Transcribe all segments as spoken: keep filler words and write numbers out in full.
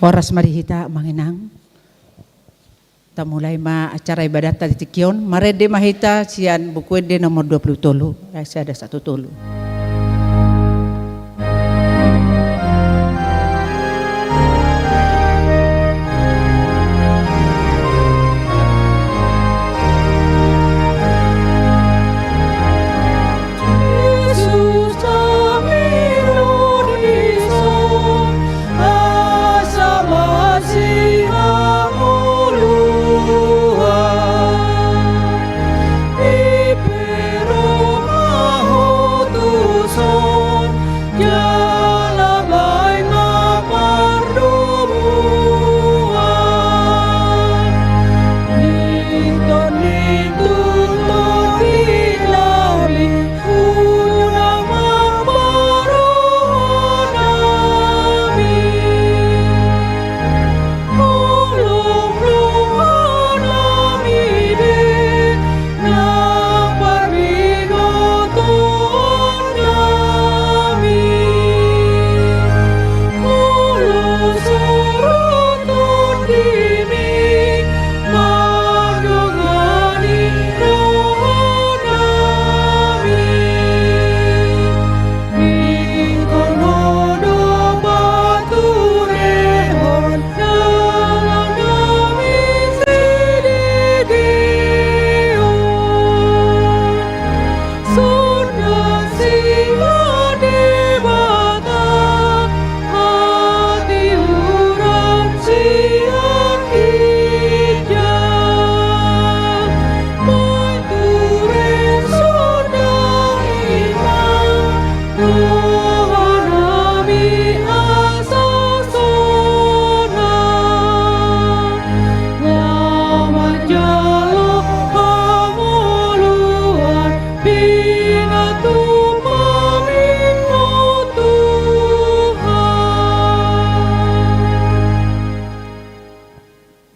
Horas ma di hita, Amang Inang. Tamulai ma acara ibadatta di tingki on, marende ma hita sian Buku Ende nomor dua pulu tolu, ayat sada sahat tu tolu.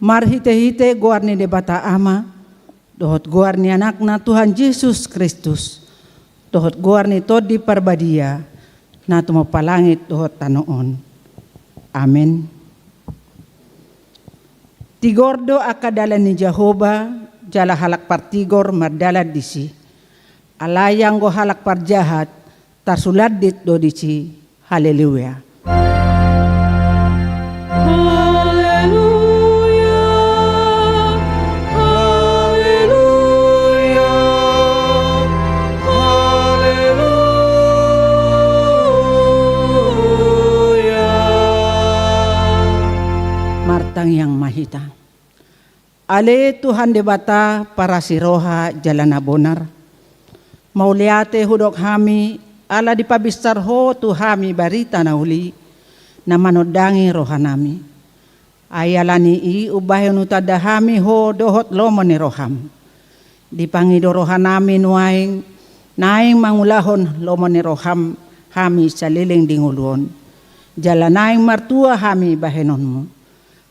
Marhitehite goar ni Debata Ama, dohot goar ni Anakna Tuhan Jesus Kristus, dohot goar ni Tondi Parbadia, na tumompa langit dohot tano on. Amen. Tigor do angka dalan ni Jahowa, jala halak partigor mardalan disi. Alai anggo halak parjahat, tarsulandit do disi. Haleluya. Haleluya, haleluya, haleluya. Martangiang ma hita. Ale Tuhan Debata, parasi roha jala na bonar. Mauliate hudok hami, ala dipabinsar Ho tu hami barita na uli, na manondangi rohanami. Ai ala ni i umbahen hutanda hami Ho dohot lomo ni roham. Dipangido rohanami nuaeng, naeng mangulahon lomo ni roham hami saleleng di ngolu on. Jala naeng martua hami bahenonmu.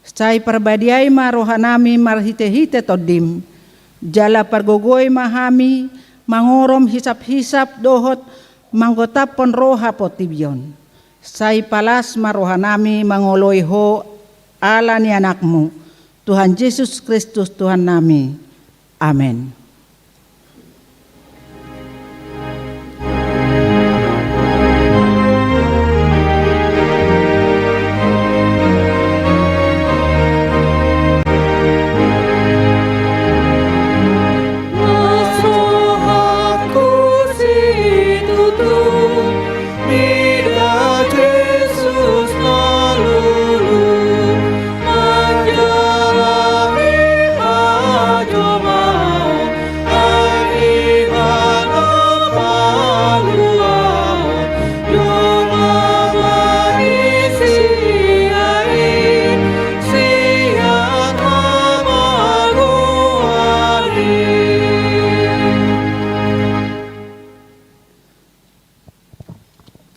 Sai parbadiai ma rohanami marhitehite Tondim, jala pargogoi ma hami mangorom hisaphisap dohot manggotaphon roha portibi on. Sai palas ma rohanami mangoloi Ho ala ni Anakmu, Tuhan Jesus Kristus Tuhannami. Amen.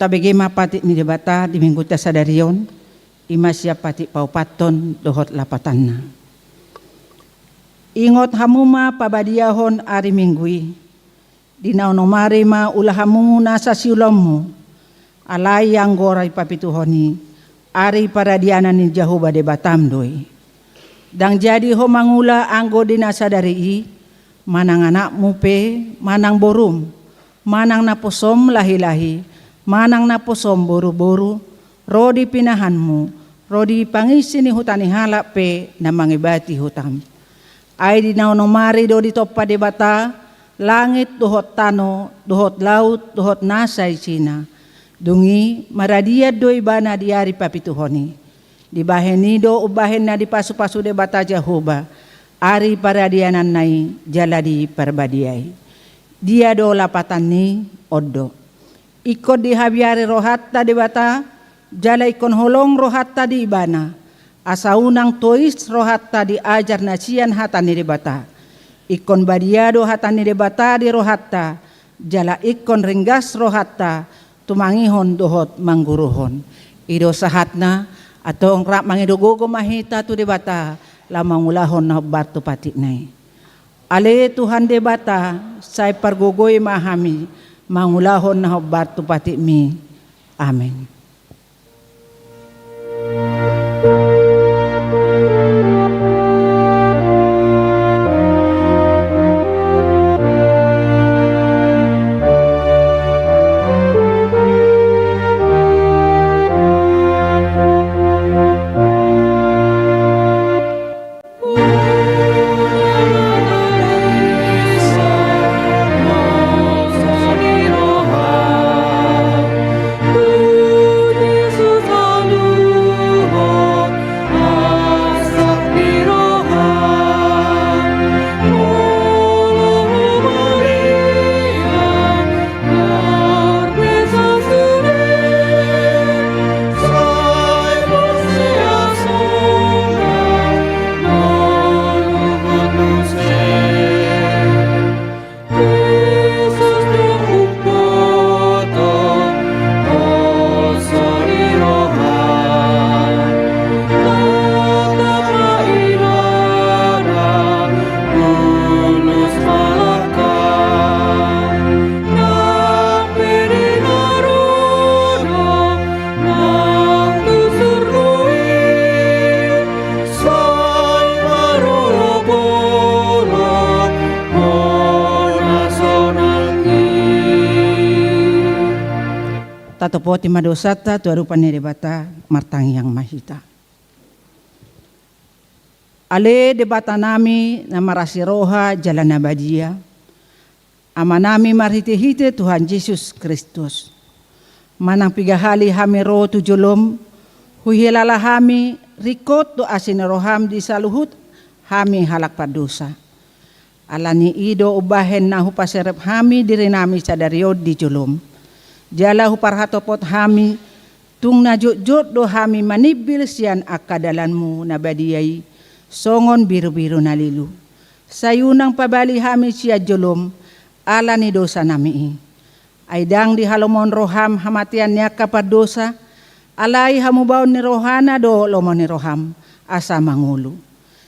Tabege ma patik ni Debata di Minggunta sadari on, i ma sian patik paopathon dohot lapatanna. Ingot hamu ma pabadiahon ari Minggu i, di na onom ari ma ula hamu nasa siulaonmu, alai anggo ari papituhon i, Ari paradianan ni Jahowa Debatam do i. Ndang jadi ho mangula anggo di na sadari i, manang anakmu pe, manang borum, manang naposom lahi-lahi, manang naposom boru-boru, ro di pinahanmu, ro di pangisi ni huta ni halak pe na mangibati hutam. Ai di na onom ari do ditompa Debata langit dohot tano, dohot laut, dohot nasa isina. Dung i maradian do ibana di ari papituhon i. Dibahen i do umbahen na dipasu-pasu Debata Jahowa ari paradiananna i jala diparbadiai. Dia do lapatan ni on do. Ingkon dihabiari rohanta Debata, jala ingkon holong rohanta di Ibana, asa unang tois rohanta di ajar na sian hata ni Debata. Ingkon badia do hata ni Debata di rohanta, jala ingkon ringgas rohanta tumangihon dohot mangguruhon. I do sahatna, antong rap mangido gogo ma hita tu Debata, laho mangulahon na hombar tu patikna i. Ale Tuhan Debata, sai pargogoi ma hami mangulahon na hombar tu patikmi. Amen. Tatopoti ma dosanta tu adopan ni Debata, martangiang ma hita. Ale Debatanami na marasi roha jala na badia, Amanami marhite-hite Tuhan Jesus Kristus. Manang piga hali hami ro tu jolom, huhilala hami ringkot do asi ni roham di saluhut hami halak pardosa. Ala ni i do umbahen na hupaserep hami dirinami sadari on di jolom. Jala huparhatopot hami, tung na jotjot do hami manimbil sian angka dalanmu na badia i, songon birubiru na lilu. Sai unang pabali hami sian jolom, ala ni dosanami i. Ai ndang dihalomohon roham hamatean ni angka pardosa, alai hamubaon ni rohana do lomo ni roham, asa mangolu.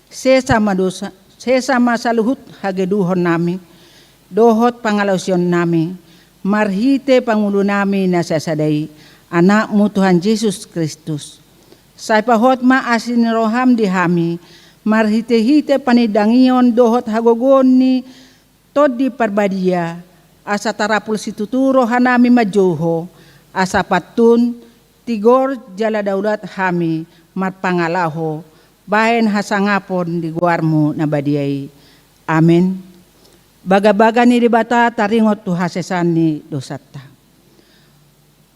Sesa ma dosa, sesa ma saluhut hageduhonnami, dohot pangalaosionnami, marhite pangulunami na sasada i, Anakmu Tuhan Jesus Kristus. Sai pahot ma asi ni roham di hami, marhite-hite panindangion dohot hagogoon ni Tondi Parbadia, asa tarapul situtu rohanami manjou Ho, asa pantun, tigor jala daulat hami marpangalaho, bahen hasangapon di goarmu na badia i. Amen. Bagabaga ni Debata taringot tu hasesaan ni dosanta.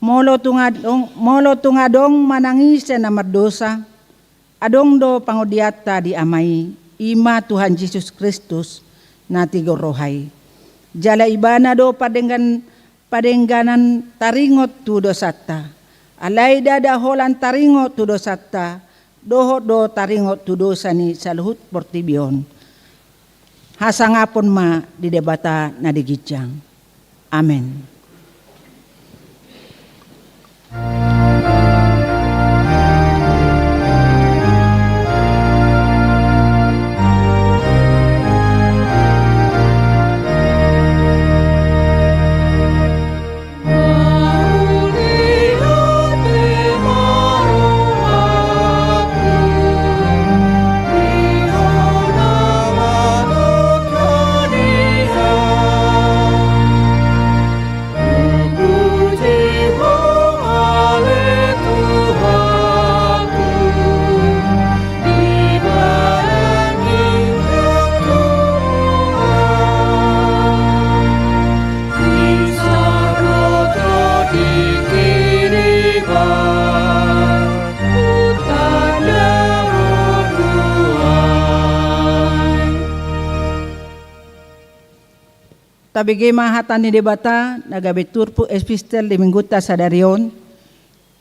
Molo tung adong, molo tung adong manang ise na mardosa, adong do pangondianta di Ama i, i ma Tuhan Jesus Kristus, na tigor roha i. Jala Ibana do padenggan, padengganan taringot tu dosanta. Alai ndada holan taringot tu dosanta, dohot do taringot tu dosa ni saluhut portibi on. Hasangapon ma di Debata na di ginjang. Amen. Tabege ma hata ni Debata na gabe turpuk epistel di minggunta sadari on,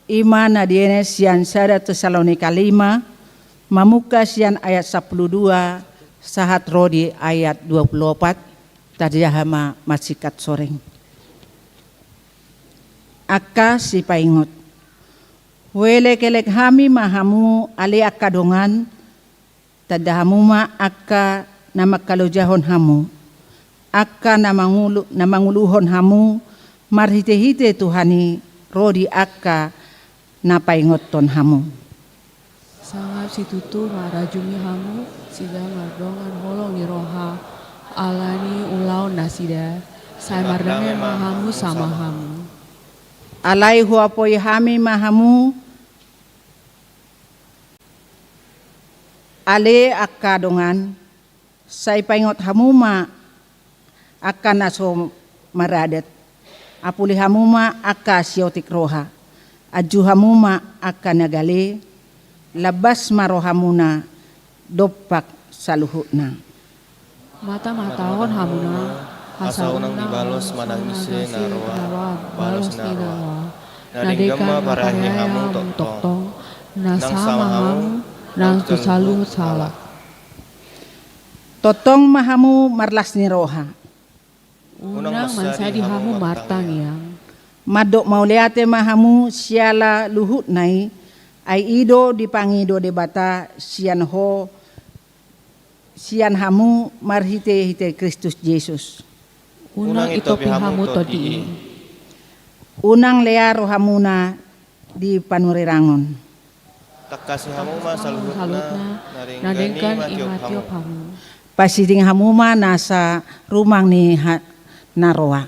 i ma na dienet sian sada Tesalonika lima, mamungka sian ayat sampulu dua sahat ro di ayat dua pulu opat. Tarjaha ma marsingkat soreng. Angka sipaingot. Huelek-elek hami ma hamu ale angka dongan, tanda hamu ma angka na mangkalojahon hamu, angka na mangulu, na manguluhon hamu marhite-hite Tuhan i ro di angka na paingothon hamu. Sangap situtu mangarajumi hamu, sida mardongan holong ni roha, ala ni ulaon nasida, sai mardame ma hamu sama hamu. Alai huapoi hami ma hamu, ale angka dongan, sai paingot hamu ma angka na so maradat, apuli hamu ma angka siotik roha, anju hamu ma angka na gale, lambas ma rohamuna dompak saluhutna. Mata-matahon hamuna, asa unang dibalos manang ise na roa balos ni na roa. Na denggan ma pariahi hamu tongtong, nang sama hamu, nang tu saluhut halak. Tongtong ma hamu marlas ni roha. Unang mansadi hamu martangiang. Mandok mauliate ma hamu siala luhutna i, ai i do dipangido Debata sian ho, sian hamu marhite-hite Kristus Jesus. Unang itopi hamu tondi i. Unang lea rohamuna di panurirang on. Tangkasi hamu ma saluhutna, na denggan i ma tiop hamu. Pasiding hamu ma nasa rumang ni ha-, na roa.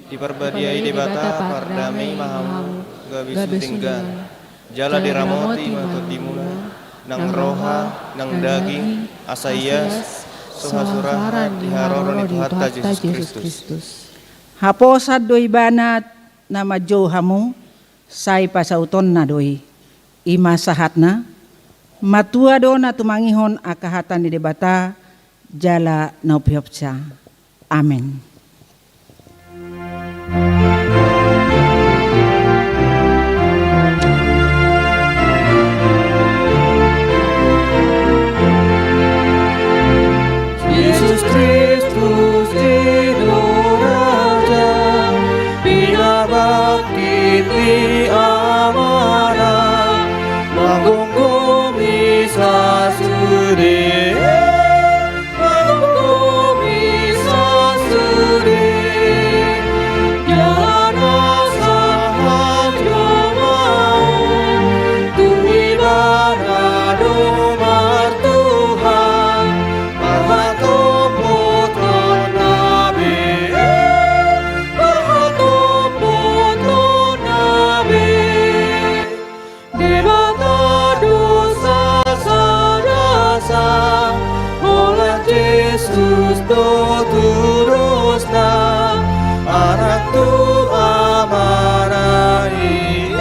Diparbadia i Debata pardame ma hamu gabe sude denggan. Jala diramoti ma tondimuna, nang roha, nang daging, asa ias, so hasurahan di haroro ni Tuhanta Jesus Kristus. Haposan do Ibana na manjou hamu, sai pasautonna do i. I ma sahatna, matua do na tumangihon angka hata ni Debata, jala na umpeopsa. Amen. Jesus Kristus i do Raja, pinarbangkit ni Amana, manggomgomi sasude. Debata do sasada sa, holan Jesus do tudosna, Anak tu Amana i,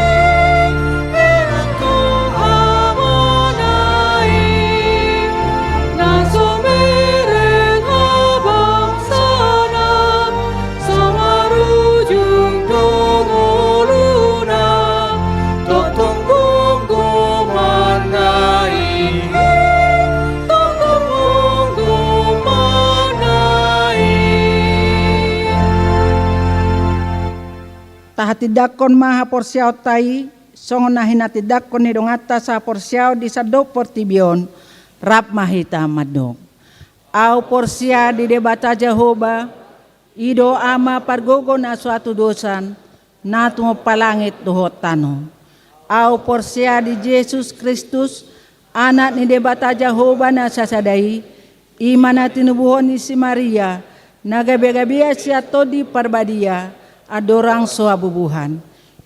Anak tu Amana i, na so bereng habangsana, samarujung do ngoluna, tongtong gomgomanna i, tongtong gomgomanna i. Tahatindangkon ma haporseaonta i, songon na hinatindangkon ni donganta sahaporseaon di sandok portibi on, rap ma hita mandok. Ahu porsea di Debata Jahowa, i do Ama pargogo na so hatudosan, na tumompa langit dohot tano. Ahu porsea di Jesus Kristus, Anak ni Debata Jahowa na sasada i, i ma na tinubuhon ni si Maria, na gabegabean sian Tondi Parbadia, andorang so habubuhan.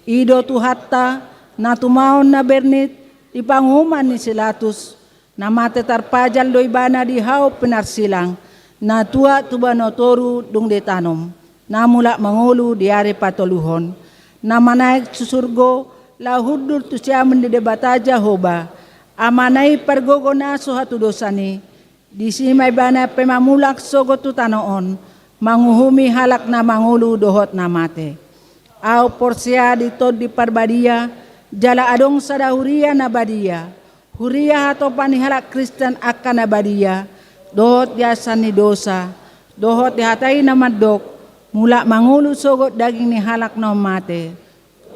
I do Tuhanta, na tumaon na bernit di panguhuman ni si Latus, na mate tarpajal do Ibana di hau pinarsilang, na tuat tu banua toru dung ditanom, na mulak mangolu di ari patoluhon, na manaek tu surgo, laho hundul tu siamun ni Debata Jahowa, Amana i pargogo na so hatudosan i, disi ma Ibana pe mamulak sogot tu tano on, manguhumi halak na mangolu dohot na mate. Ahu porsea di Tondi Parbadia, jala adong sada huria na badia, huria hatopan ni halak Kristen angka na badia, dohot di asa ni dosa, dohot di hata i na mandok, mulak mangolu sogot daging ni halak na mate,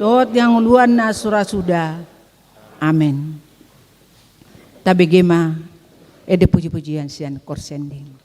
dohot di hangoluan na so ra suda. Amen. Tabege ma ende puji-pujian sian koor sending.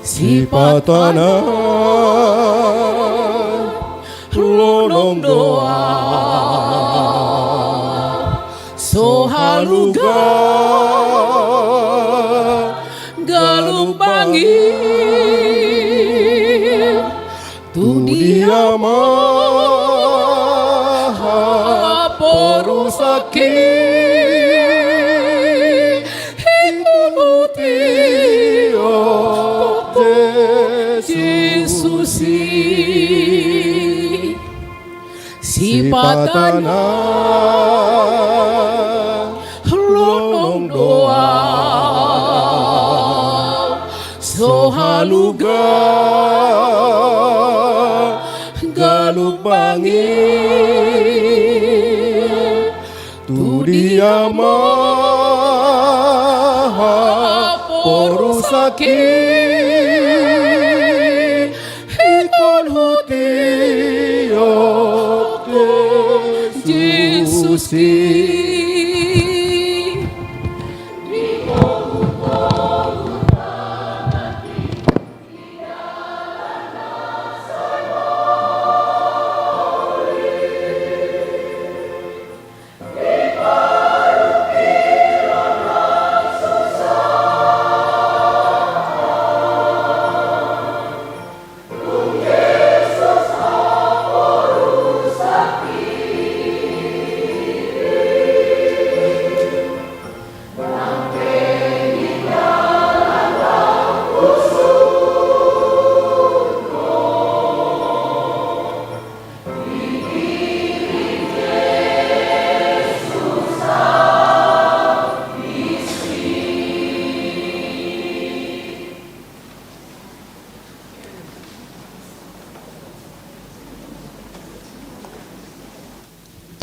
Sipata na lonong do ahu, so haluga galumbang i. Tu dia ma haporusangki, ingkon hutihon Jesus i. Sipata na lonong do ahu, so haluga galumbang i. Tu dia ma haporusangki, ingkon hutihon Jesus i.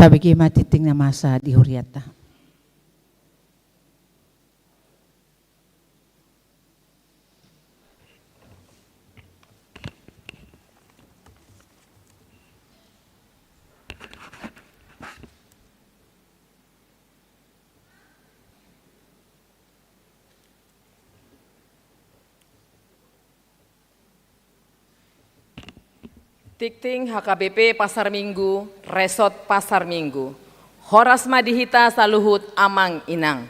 Tabege ma tingting na masa di hurianta. Tingting H K B P Pasar Minggu, Resort Pasar Minggu. Horas ma di hita saluhut amang inang.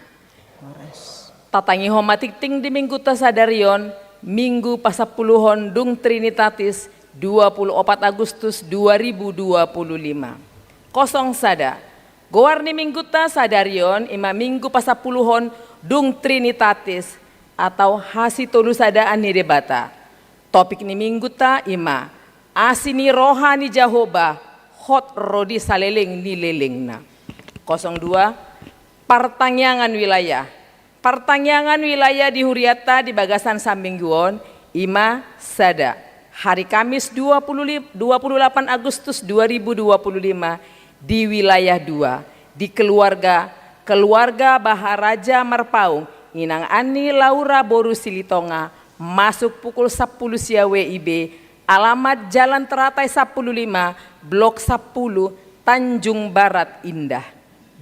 Horas. Tatangihon ma tingting di minggunta sadari on, Minggu pasampuluhon dung Trinitatis, dua puluh opat Agustus dua ribu dua puluh lima. Kosong sada. Goar ni minggunta sadari on i ma Minggu pasampuluhon dung Trinitatis, atau hasitolusadaan ni Debata. Topik ni minggunta i ma, Asi ni roha ni Jahowa hot ro di saleleng ni lelengna. Kosong dua, partangiangan wilayah. Partangiangan wilayah di hurianta di bagasan saminggu on i ma sada, hari Kamis dua puluh li-, dua puluh delapan Agustus dua ribu dua puluh lima, di wilayah dua, di keluarga, keluarga Baharaja Marpaung, inang Ani Laura boru Silitonga, masuk pukul sampulu sia W I B, alamat Jalan Teratai sampulu lima, Blok sampulu, Tanjung Barat Indah.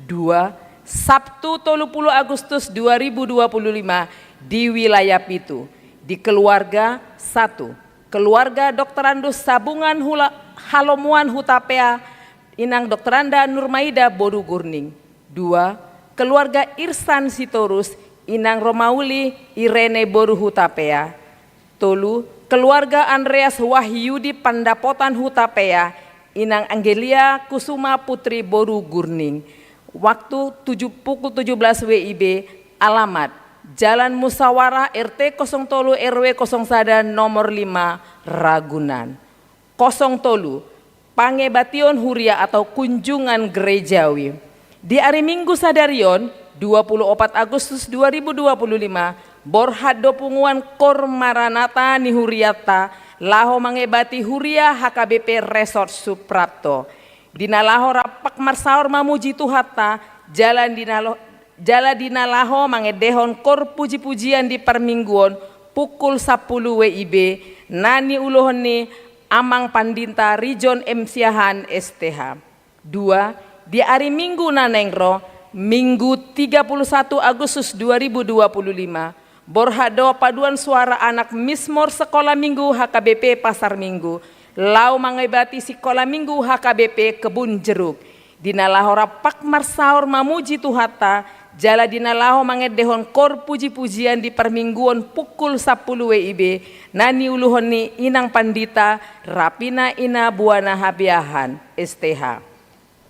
Dua, Sabtu tolu puluh Agustus dua ribu dua puluh lima, di wilayah pitu, di keluarga satu, keluarga Doktorandus Sabungan Hula-, Halomuan Hutapea, inang Doktoranda Nurmaida boru Gurning. Dua, keluarga Irsan Sitorus, inang Romauli Irene boru Hutapea. Tolu, keluarga Andreas Wahyudi Pandapotan Hutapea, inang Anggelia Kusuma Putri boru Gurning. Waktu tujuh, pukul tujuh belas W I B, alamat Jalan Musyawarah R T kosong tolu R W kosong sada nomor lima, Ragunan. Kosong tolu, pangebation huria atau kunjungan gerejawi. Di ari Minggu sadari on, dua puluh opat Agustus dua ribu dua puluh lima, borhat do punguan Kor Maranatha ni hurianta, laho mangebati huria H K B P Resort Suprapto. Di na laho rampak marsaor mamuji Tuhanta, jala di na lo-, jala di na laho mangendehon kor puji-pujian di parmingguon, pukul sampulu W I B, na niuluhon ni Amang Pandita Rijon M Siahaan S T H. Dua, di ari Minggu na naeng ro, Minggu tiga puluh satu Agustus dua ribu dua puluh lima, borhat do paduan suara anak Mizmor Sekolah Minggu H K B P Pasar Minggu, laho mangebati Sikola Minggu H K B P Kebun Jeruk. Di na laho rampak marsaor mamuji Tuhanta, jala di na laho mangendehon kor puji-pujian di parmingguon pukul sampulu W I B, na niuluhon ni Inang Pandita Rapina Ina Buana Habiahan, S T H.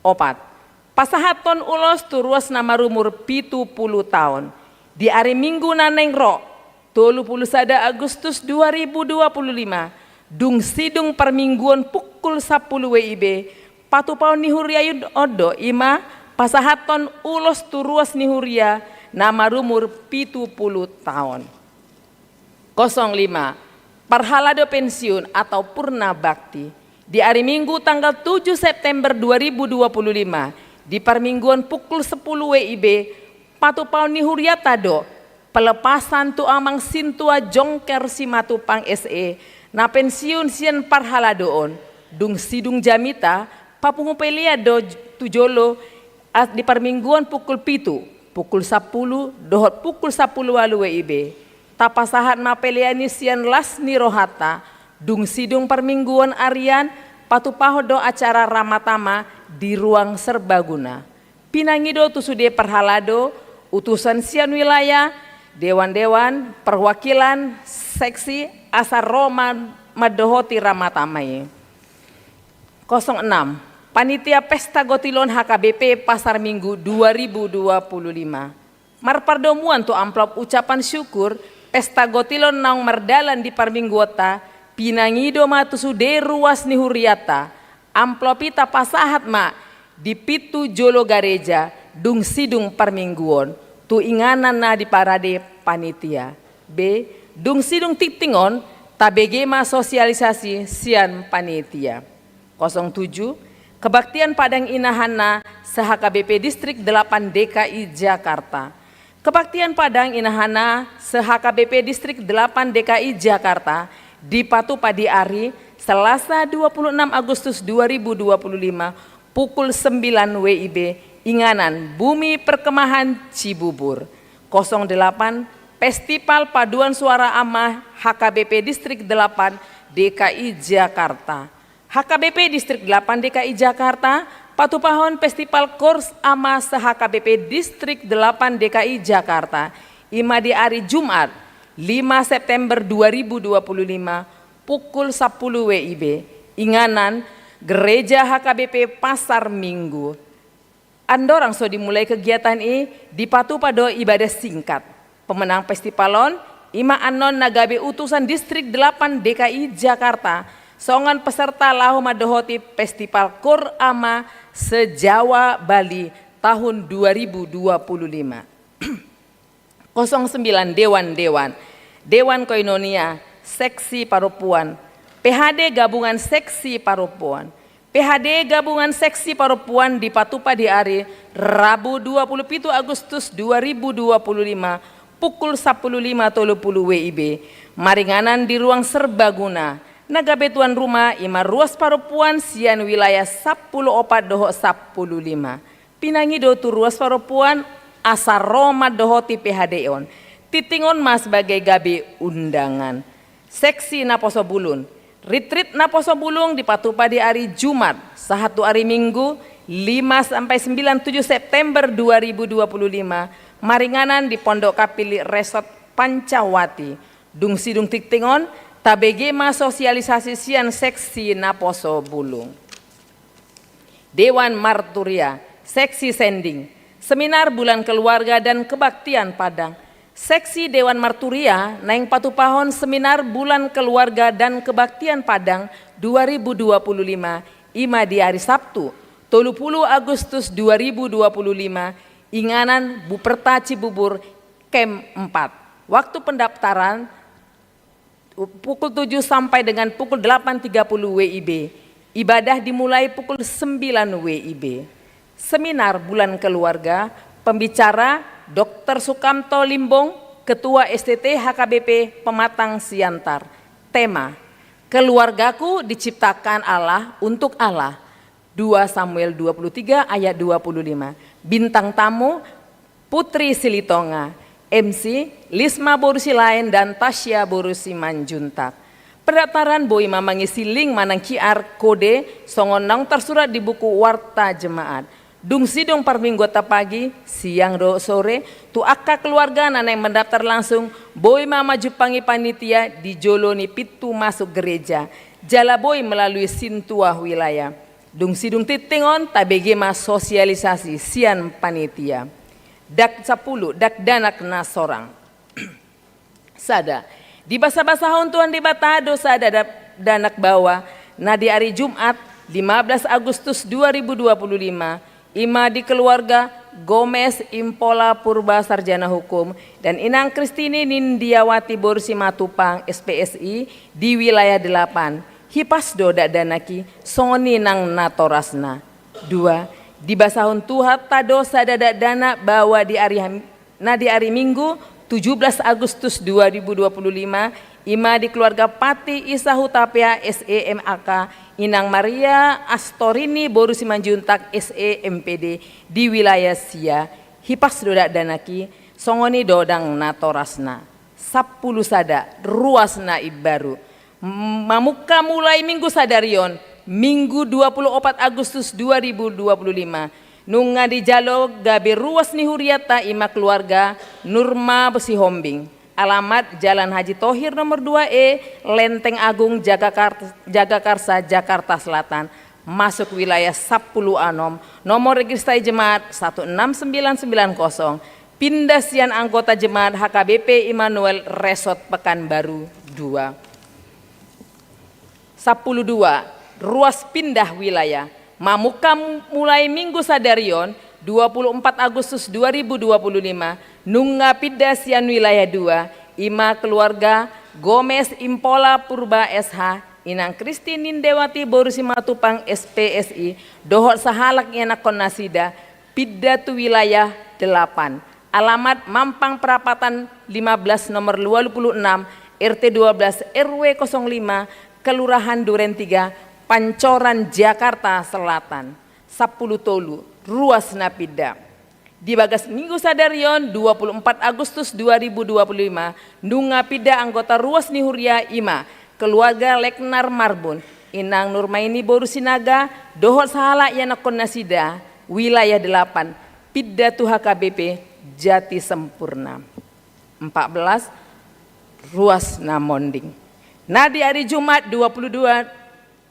Opat, pasahathon ulos tu ruas na marumur pitu pulu taon. Di ari Minggu na naeng ro, tolu pulu sada Agustus dua ribu dua pulu lima, dung sidung parmingguon pukul sampulu W I B, patupaon ni huria on do i ma pasahathon ulos tu ruas ni huria na marumur pitu pulu taon. Kosong lima, parhalado pensiun atau purna bakti. Di ari Minggu tanggal tujuh September dua ribu dua puluh lima, di parmingguon pukul sampulu W I B, patupaon ni hurianta do pelepasan tu Amang Sintua Jongker Simatupang S E, na pensiun sian parhaladoon, dung sidung jamita, papungu pelean do tu jolo, as-, di parmingguon pukul pitu, pukul sampulu, dohot pukul sampulu ualu W I B. Tapasahat ma pelean i sian las ni rohanta, dung sidung parmingguon arian, patupahon do acara Ramatama di Ruang Serbaguna. Pinangido tu sude parhalado, utusan sian wilayah, dewan-dewan, perwakilan, seksi, asa ro ma-, mandohoti Ramatama i. Kosong enam, Panitia Pesta Gotilon H K B P Pasar Minggu dua ribu dua puluh lima. Marpardomuan tu amplop ucapan syukur, Pesta Gotilon naung mardalan di parmingguonta, pinangido ma tu sude ruas ni hurianta, amplop i tapasahat ma di pintu jolo gareja, dung sidung parmingguon, tu inganan na diparade panitia. B, dung sidung tingting on, tabege ma sosialisasi sian panitia. Kosong tujuh, Kebaktian Padang Inahanna se-H K B P Distrik delapan D K I Jakarta. Kebaktian Padang Inahanna se-H K B P Distrik delapan D K I Jakarta dipatupa di ari Selasa dua puluh enam Agustus dua ribu dua puluh lima pukul sembilan W I B, inganan Bumi Perkemahan Cibubur. Kosong delapan, Festival Paduan Suara Ama H K B P Distrik delapan D K I Jakarta. H K B P Distrik delapan D K I Jakarta patupahon Festival Koor Ama se-H K B P Distrik delapan D K I Jakarta, i ma di ari Jumat, lima September dua ribu dua puluh lima, pukul sapuluh W I B, inganan Gereja H K B P Pasar Minggu. Andorang so dimulai kegiatan i, dipatupa do ibadah singkat. Pemenang festival on, i ma annon na gabe utusan Distrik delapan D K I Jakarta, songon peserta laho mandohoti Festival Koor Ama se-Jawa Bali tahun dua ribu dua puluh lima. Kosong sembilan, Dewan-dewan. Dewan Koinonia, Seksi Parompuan. P H D Gabungan Seksi Parompuan. P H D Gabungan Seksi Parompuan dipatupa di ari Rabu dua puluh pitu Agustus dua ribu dua puluh lima, pukul sapuluh lima tolu puluh W I B, maringanan di Ruang Serbaguna. Na gabe tuan rumah i ma ruas parompuan sian wilayah sapuluh opat dohot sapuluh lima. Pinangido tu ruas parompuan asa ro mandohoti P H D on. Tingting on ma sebagai gabe undangan. Seksi Naposo Bulung. Ritrit Naposo Bulung dipatupa di ari Jumat, sahat tu ari Minggu, lima sampai sembilan tujuh September dua ribu dua puluh lima, maringanan di Pondok Kapili Resort Pancawati. Dung sidung tingting on, tabege ma sosialisasi sian Seksi Naposo Bulung. Dewan Marturia, Seksi Sending, Seminar Bulan Keluarga dan Kebaktian Padang. Seksi Dewan Marturia naeng patupahon Seminar Bulan Keluarga dan Kebaktian Padang dua ribu dua puluh lima, i ma di ari Sabtu, tolu puluh Agustus dua ribu dua puluh lima, inganan Buperta Cibubur, Kem empat. Waktu pendaftaran pukul tujuh sampai dengan pukul delapan tiga puluh W I B. Ibadah dimulai pukul sembilan W I B. Seminar Bulan Keluarga, pembicara Doktor Sukamto Limbong, Ketua S T T H K B P Pematang Siantar. Tema, Keluargaku diciptakan Allah untuk Allah. Dua Samuel dua puluh tiga ayat dua puluh lima. Bintang tamu, Putri Silitonga. M C, Lisma boru Silaen dan Tasya boru Simanjuntak. Pendaftaran boi ma mangisi link manang Q R code songon naung tarsurat di buku Warta Jemaat. Dung sidung parmingguanta pagi, siang dohot sore, tu angka keluarga na naeng mendaftar langsung, boi ma manjumpangi panitia di jolo ni pintu masuk gereja. Jala boi melalui sintua wilayah. Dung sidung tingting on, tabege ma sosialisasi sian panitia. Dak sapuluh, dakdanak na sorang. Sada. Dibasabasahon Tuhan Debata do sada da-, dakdanak baoa, na di ari Jumat, lima belas Agustus dua ribu dua puluh lima, i ma di keluarga Gomes Impola Purba, sarjana hukum, dan Inang Kristini Nindiawati boru Simatupang, S P S I, di wilayah delapan. Hipas do dakdanak i, songon i nang natorasna. Dua, dibasahon Tuhanta do sada dakdanak baoa di ari Ham-, na di ari Minggu, tujuh belas Agustus dua ribu dua puluh lima, i ma di keluarga Pati Isa Hutapea, S E, M A K, Inang Maria Astorini boru Simanjuntak, S E, M P D, di wilayah sia. Hipas do dakdanak i, songon i do nang natorasna. Sapuluh sada, ruas na imbaru. M-, mamungka mulai Minggu sadari on, Minggu dua puluh opat Agustus dua ribu dua puluh lima. Nunga dijalo gabe ruas ni hurianta, i ma keluarga Nurma Sihombing. Alamat Jalan Haji Tohir nomor dua E, Lenteng Agung, Jagakar-, Jagakarsa, Jakarta Selatan. Masuk wilayah sapuluh onom, nomor registrasi jemaat satu enam sembilan sembilan kosong, pinda sian anggota jemaat H K B P Immanuel Resort Pekanbaru dua. Sapuluh dua, ruas pindah wilayah. Mamungka mulai Minggu sadari on, dua puluh empat Agustus dua ribu dua puluh lima, nunga pinda sian wilayah dua, i ma keluarga Gomes Impola Purba S H, Inang Kristi Nindawati boru Simatupang, S P S I, dohot sahalak ianakhon nasida, pinda tu wilayah delapan. Alamat Mampang Perapatan lima belas, nomor dua puluh enam, R T dua belas, R W kosong lima, Kelurahan Duren Tiga, Pancoran, Jakarta Selatan. Sampulu tolu ruas na pinda. Di bagas minggu sadari on, dua puluh empat Agustus dua ribu dua puluh lima, nunga pinda anggota ruas ni huria, i ma keluarga Leknar Marbun, Inang Nurmaini boru Sinaga, dohot sahalak ianakhon nasida, wilayah delapan, pinda tu H K B P Jati Sempurna. Empat belas ruas na monding. Na di ari Jumat, dua puluh dua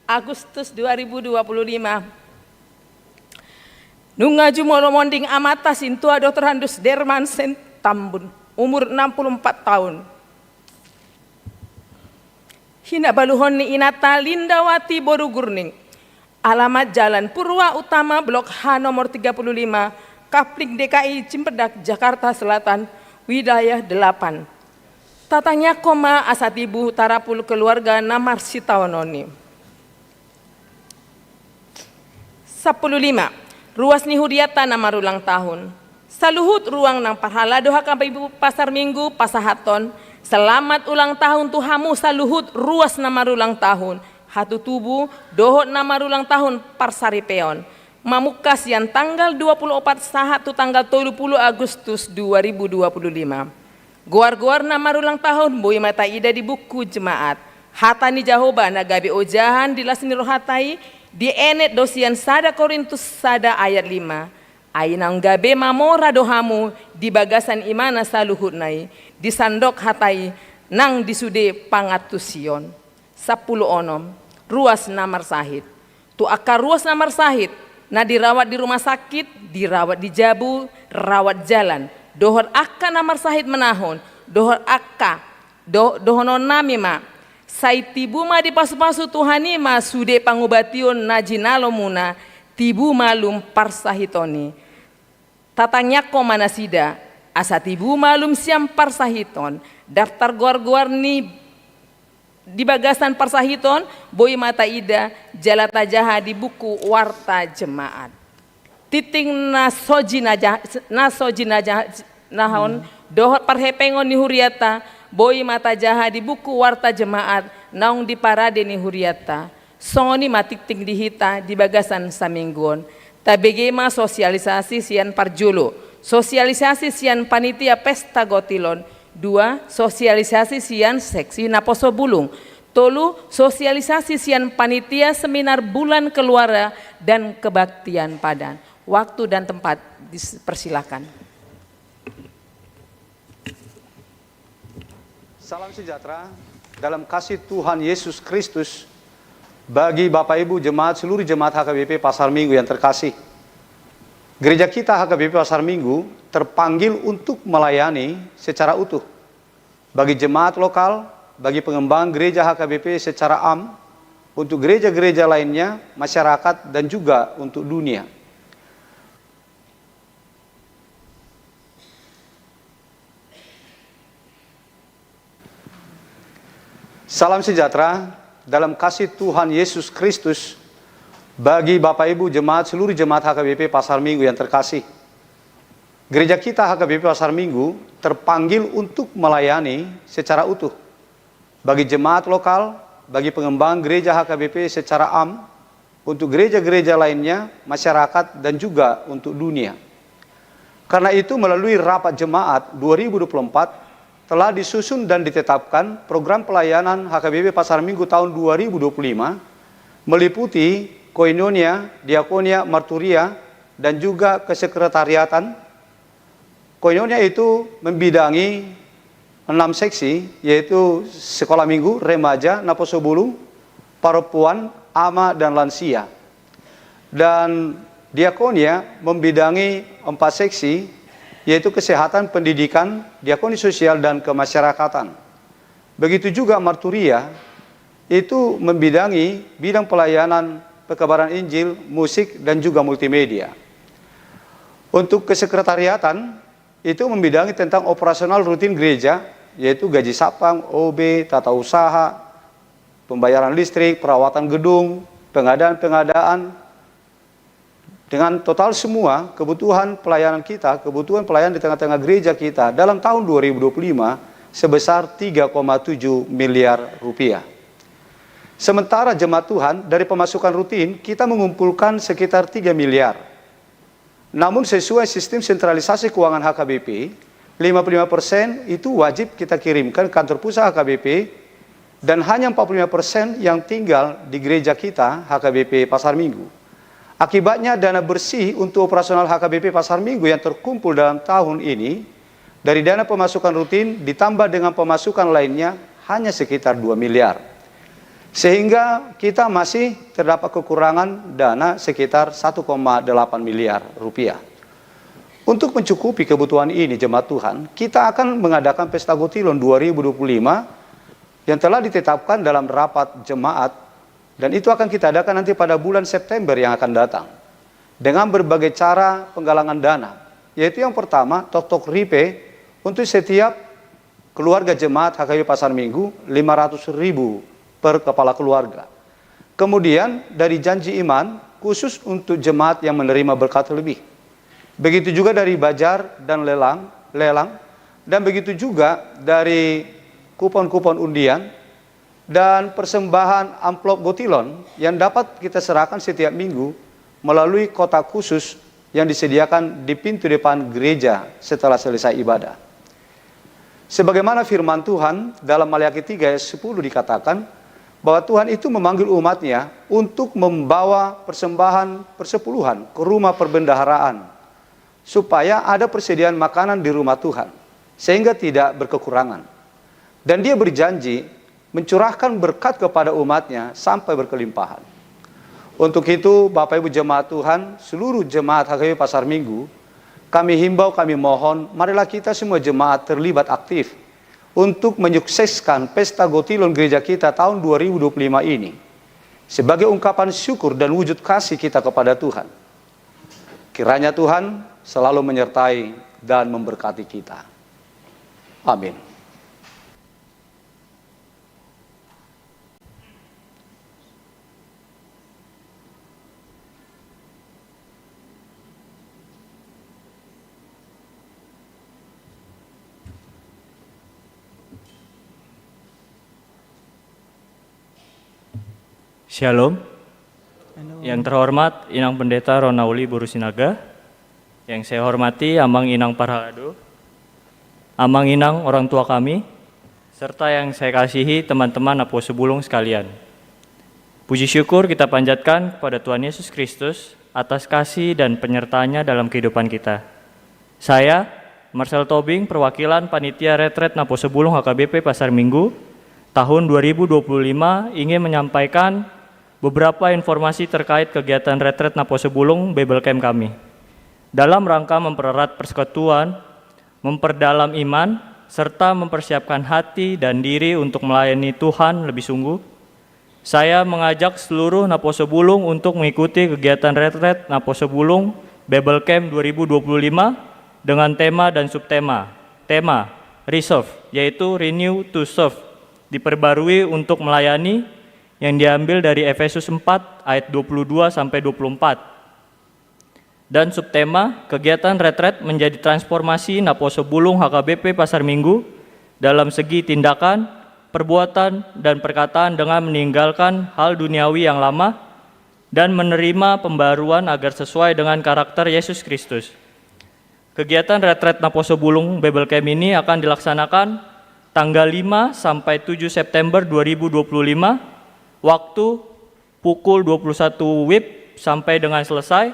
Agustus dua ribu dua puluh lima, nunga jumolo monding amanta Sintua Doktor Andus Dermansyah Tambun, umur enam puluh empat tahun. Hinabaluhon ni inanta Lindawati boru Gurning. Alamat Jalan Purwa Utama, Blok H, nomor tiga puluh lima, Kapling D K I, Cimpedak, Jakarta Selatan, wilayah delapan. Tatangiangkon ma asa tibu tarapul keluarga na marsitaonon i. Sampulu lima ruas ni hurianta na marulang tahun. Saluhut ruas nang parhalado H K B P Pasar Minggu pasahathon selamat ulang tahun tu hamu saluhut ruas na marulang tahun, hatutubu dohot na marulang tahun parsaripeon. Mamungka sian tanggal dua puluh opat sahat tu tanggal tolu puluh Agustus dua ribu dua puluh lima. Goar-goar na marulang tahun boi ma taida di buku jemaat. Hata ni Jahowa na gabe ojahan di las ni rohanta i, dienet do sian sada Korintus sada ayat lima. Ai naung gabe mamora do hamu di bagasan imana saluhutna i, di sandok hata i nang di sude pangantusion. Sampulu onom ruas na marsahit. Tu angka ruas na marsahit, na dirawat di rumah sakit, dirawat di jabu, rawat jalan, dohot angka na marsahit manahon, dohot angka, do-, dohononnami ma, sai tibu ma dipasu-pasu Tuhan i ma sude pangubation na jinalomuna, tibu malum parsahiton i. Tatangiangkon ma nasida, asa tibu malum sian parsahiton. Daftar goar-goar ni di bagasan parsahiton boi ma taida jala tajaha di buku warta jemaat. Tingting na so jinaja-, na so jinaja-, nahon, hmm, dohot parhepengon ni hurianta boi ma tajaha di buku warta jemaat naung diparade ni hurianta. Songon i ma tingting di hita di bagasan saminggu on. Tabege ma sosialisasi sian parjolo, sosialisasi sian panitia pesta gotilon. Dua, sosialisasi sian seksi naposo bulung. Tolu, sosialisasi sian panitia seminar bulan keluarga dan kebaktian padan. Waktu dan tempat dipersilakan. Salam sejahtera dalam kasih Tuhan Yesus Kristus bagi Bapak Ibu jemaat, seluruh jemaat H K B P Pasar Minggu yang terkasih. Gereja kita H K B P Pasar Minggu terpanggil untuk melayani secara utuh. Bagi jemaat lokal, bagi pengembang gereja H K B P secara am, untuk gereja-gereja lainnya, masyarakat, dan juga untuk dunia. Salam sejahtera dalam kasih Tuhan Yesus Kristus bagi Bapak Ibu jemaat, seluruh jemaat H K B P Pasar Minggu yang terkasih. Gereja kita H K B P Pasar Minggu terpanggil untuk melayani secara utuh. Bagi jemaat lokal, bagi pengembang gereja H K B P secara am, untuk gereja-gereja lainnya, masyarakat, dan juga untuk dunia. Karena itu, melalui rapat jemaat dua ribu dua puluh empat, telah disusun dan ditetapkan program pelayanan H K B P Pasar Minggu tahun dua ribu dua puluh lima, meliputi koinonia, diakonia, marturia, dan juga kesekretariatan. Koinonia itu membidangi enam seksi, yaitu sekolah minggu, remaja, naposo bulung, perempuan, ama, dan lansia. Dan diakonia membidangi empat seksi, yaitu kesehatan, pendidikan, diakoni sosial, dan kemasyarakatan. Begitu juga marturia, itu membidangi bidang pelayanan pekabaran Injil, musik, dan juga multimedia. Untuk kesekretariatan, itu membidangi tentang operasional rutin gereja, yaitu gaji satpam, O B, tata usaha, pembayaran listrik, perawatan gedung, pengadaan-pengadaan, dengan total semua kebutuhan pelayanan kita, kebutuhan pelayanan di tengah-tengah gereja kita dalam tahun dua ribu dua puluh lima sebesar tiga koma tujuh miliar rupiah. Sementara jemaat Tuhan, dari pemasukan rutin, kita mengumpulkan sekitar tiga miliar. Namun, sesuai sistem sentralisasi keuangan H K B P, lima puluh lima persen itu wajib kita kirimkan ke kantor pusat H K B P, dan hanya empat puluh lima persen yang tinggal di gereja kita, H K B P Pasar Minggu. Akibatnya, dana bersih untuk operasional H K B P Pasar Minggu yang terkumpul dalam tahun ini dari dana pemasukan rutin ditambah dengan pemasukan lainnya hanya sekitar dua miliar. Sehingga kita masih terdapat kekurangan dana sekitar satu koma delapan miliar rupiah. Untuk mencukupi kebutuhan ini, jemaat Tuhan, kita akan mengadakan Pesta Gotilon dua ribu dua puluh lima yang telah ditetapkan dalam rapat jemaat, dan itu akan kita adakan nanti pada bulan September yang akan datang, dengan berbagai cara penggalangan dana, yaitu yang pertama, toktok ripe untuk setiap keluarga jemaat H K B P Pasar Minggu, lima ratus ribu per kepala keluarga. Kemudian, dari Janji Iman, khusus untuk jemaat yang menerima berkat lebih. Begitu juga dari bajar dan lelang, lelang, dan begitu juga dari kupon-kupon undian dan persembahan amplop gotilon yang dapat kita serahkan setiap minggu melalui kotak khusus yang disediakan di pintu depan gereja setelah selesai ibadah. Sebagaimana firman Tuhan dalam Maleakhi tiga ayat sepuluh dikatakan bahwa Tuhan itu memanggil umat-Nya untuk membawa persembahan persepuluhan ke rumah perbendaharaan, supaya ada persediaan makanan di rumah Tuhan, sehingga tidak berkekurangan. Dan Dia berjanji mencurahkan berkat kepada umat-Nya sampai berkelimpahan. Untuk itu, Bapak Ibu jemaat Tuhan, seluruh jemaat H K B P Pasar Minggu, kami himbau, kami mohon, marilah kita semua jemaat terlibat aktif untuk menyukseskan Pesta Gotilon Gereja kita tahun dua ribu dua puluh lima ini sebagai ungkapan syukur dan wujud kasih kita kepada Tuhan. Kiranya Tuhan selalu menyertai dan memberkati kita. Amin. Shalom. Halo. Yang terhormat Inang Pendeta Ronauli Boru Sinaga, yang saya hormati Amang Inang Parhalado, Amang Inang orang tua kami, serta yang saya kasihi teman-teman Naposo Bulung sekalian. Puji syukur kita panjatkan kepada Tuhan Yesus Kristus atas kasih dan penyertaan-Nya dalam kehidupan kita. Saya, Marcel Tobing, perwakilan Panitia Retret Naposo Bulung H K B P Pasar Minggu tahun dua ribu dua puluh lima, ingin menyampaikan beberapa informasi terkait kegiatan Retret Naposo Bulung Bible Camp kami. Dalam rangka mempererat persekutuan, memperdalam iman, serta mempersiapkan hati dan diri untuk melayani Tuhan lebih sungguh, saya mengajak seluruh Naposo Bulung untuk mengikuti kegiatan Retret Naposo Bulung Bible Camp dua ribu dua puluh lima dengan tema dan subtema. Tema, Resolve, yaitu Renew to Serve, diperbarui untuk melayani, yang diambil dari Efesus empat ayat dua puluh dua sampai dua puluh empat. Dan subtema, kegiatan retret menjadi transformasi Naposo Bulung H K B P Pasar Minggu dalam segi tindakan, perbuatan, dan perkataan dengan meninggalkan hal duniawi yang lama dan menerima pembaruan agar sesuai dengan karakter Yesus Kristus. Kegiatan retret Naposo Bulung Bible Camp ini akan dilaksanakan tanggal lima sampai tujuh September dua ribu dua puluh lima, waktu pukul dua puluh satu wib sampai dengan selesai,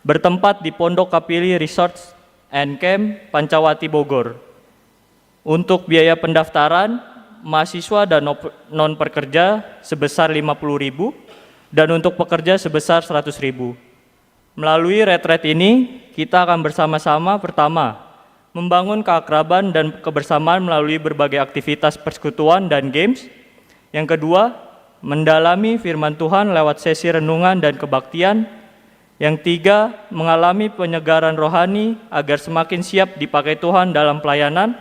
bertempat di Pondok Kapili Resort and Camp, Pancawati, Bogor. Untuk biaya pendaftaran, mahasiswa dan op-, non pekerja sebesar lima puluh ribu, dan untuk pekerja sebesar seratus ribu. Melalui retret ini, kita akan bersama-sama, pertama, membangun keakraban dan kebersamaan melalui berbagai aktivitas persekutuan dan games. Yang kedua, mendalami firman Tuhan lewat sesi renungan dan kebaktian. Yang tiga, mengalami penyegaran rohani agar semakin siap dipakai Tuhan dalam pelayanan.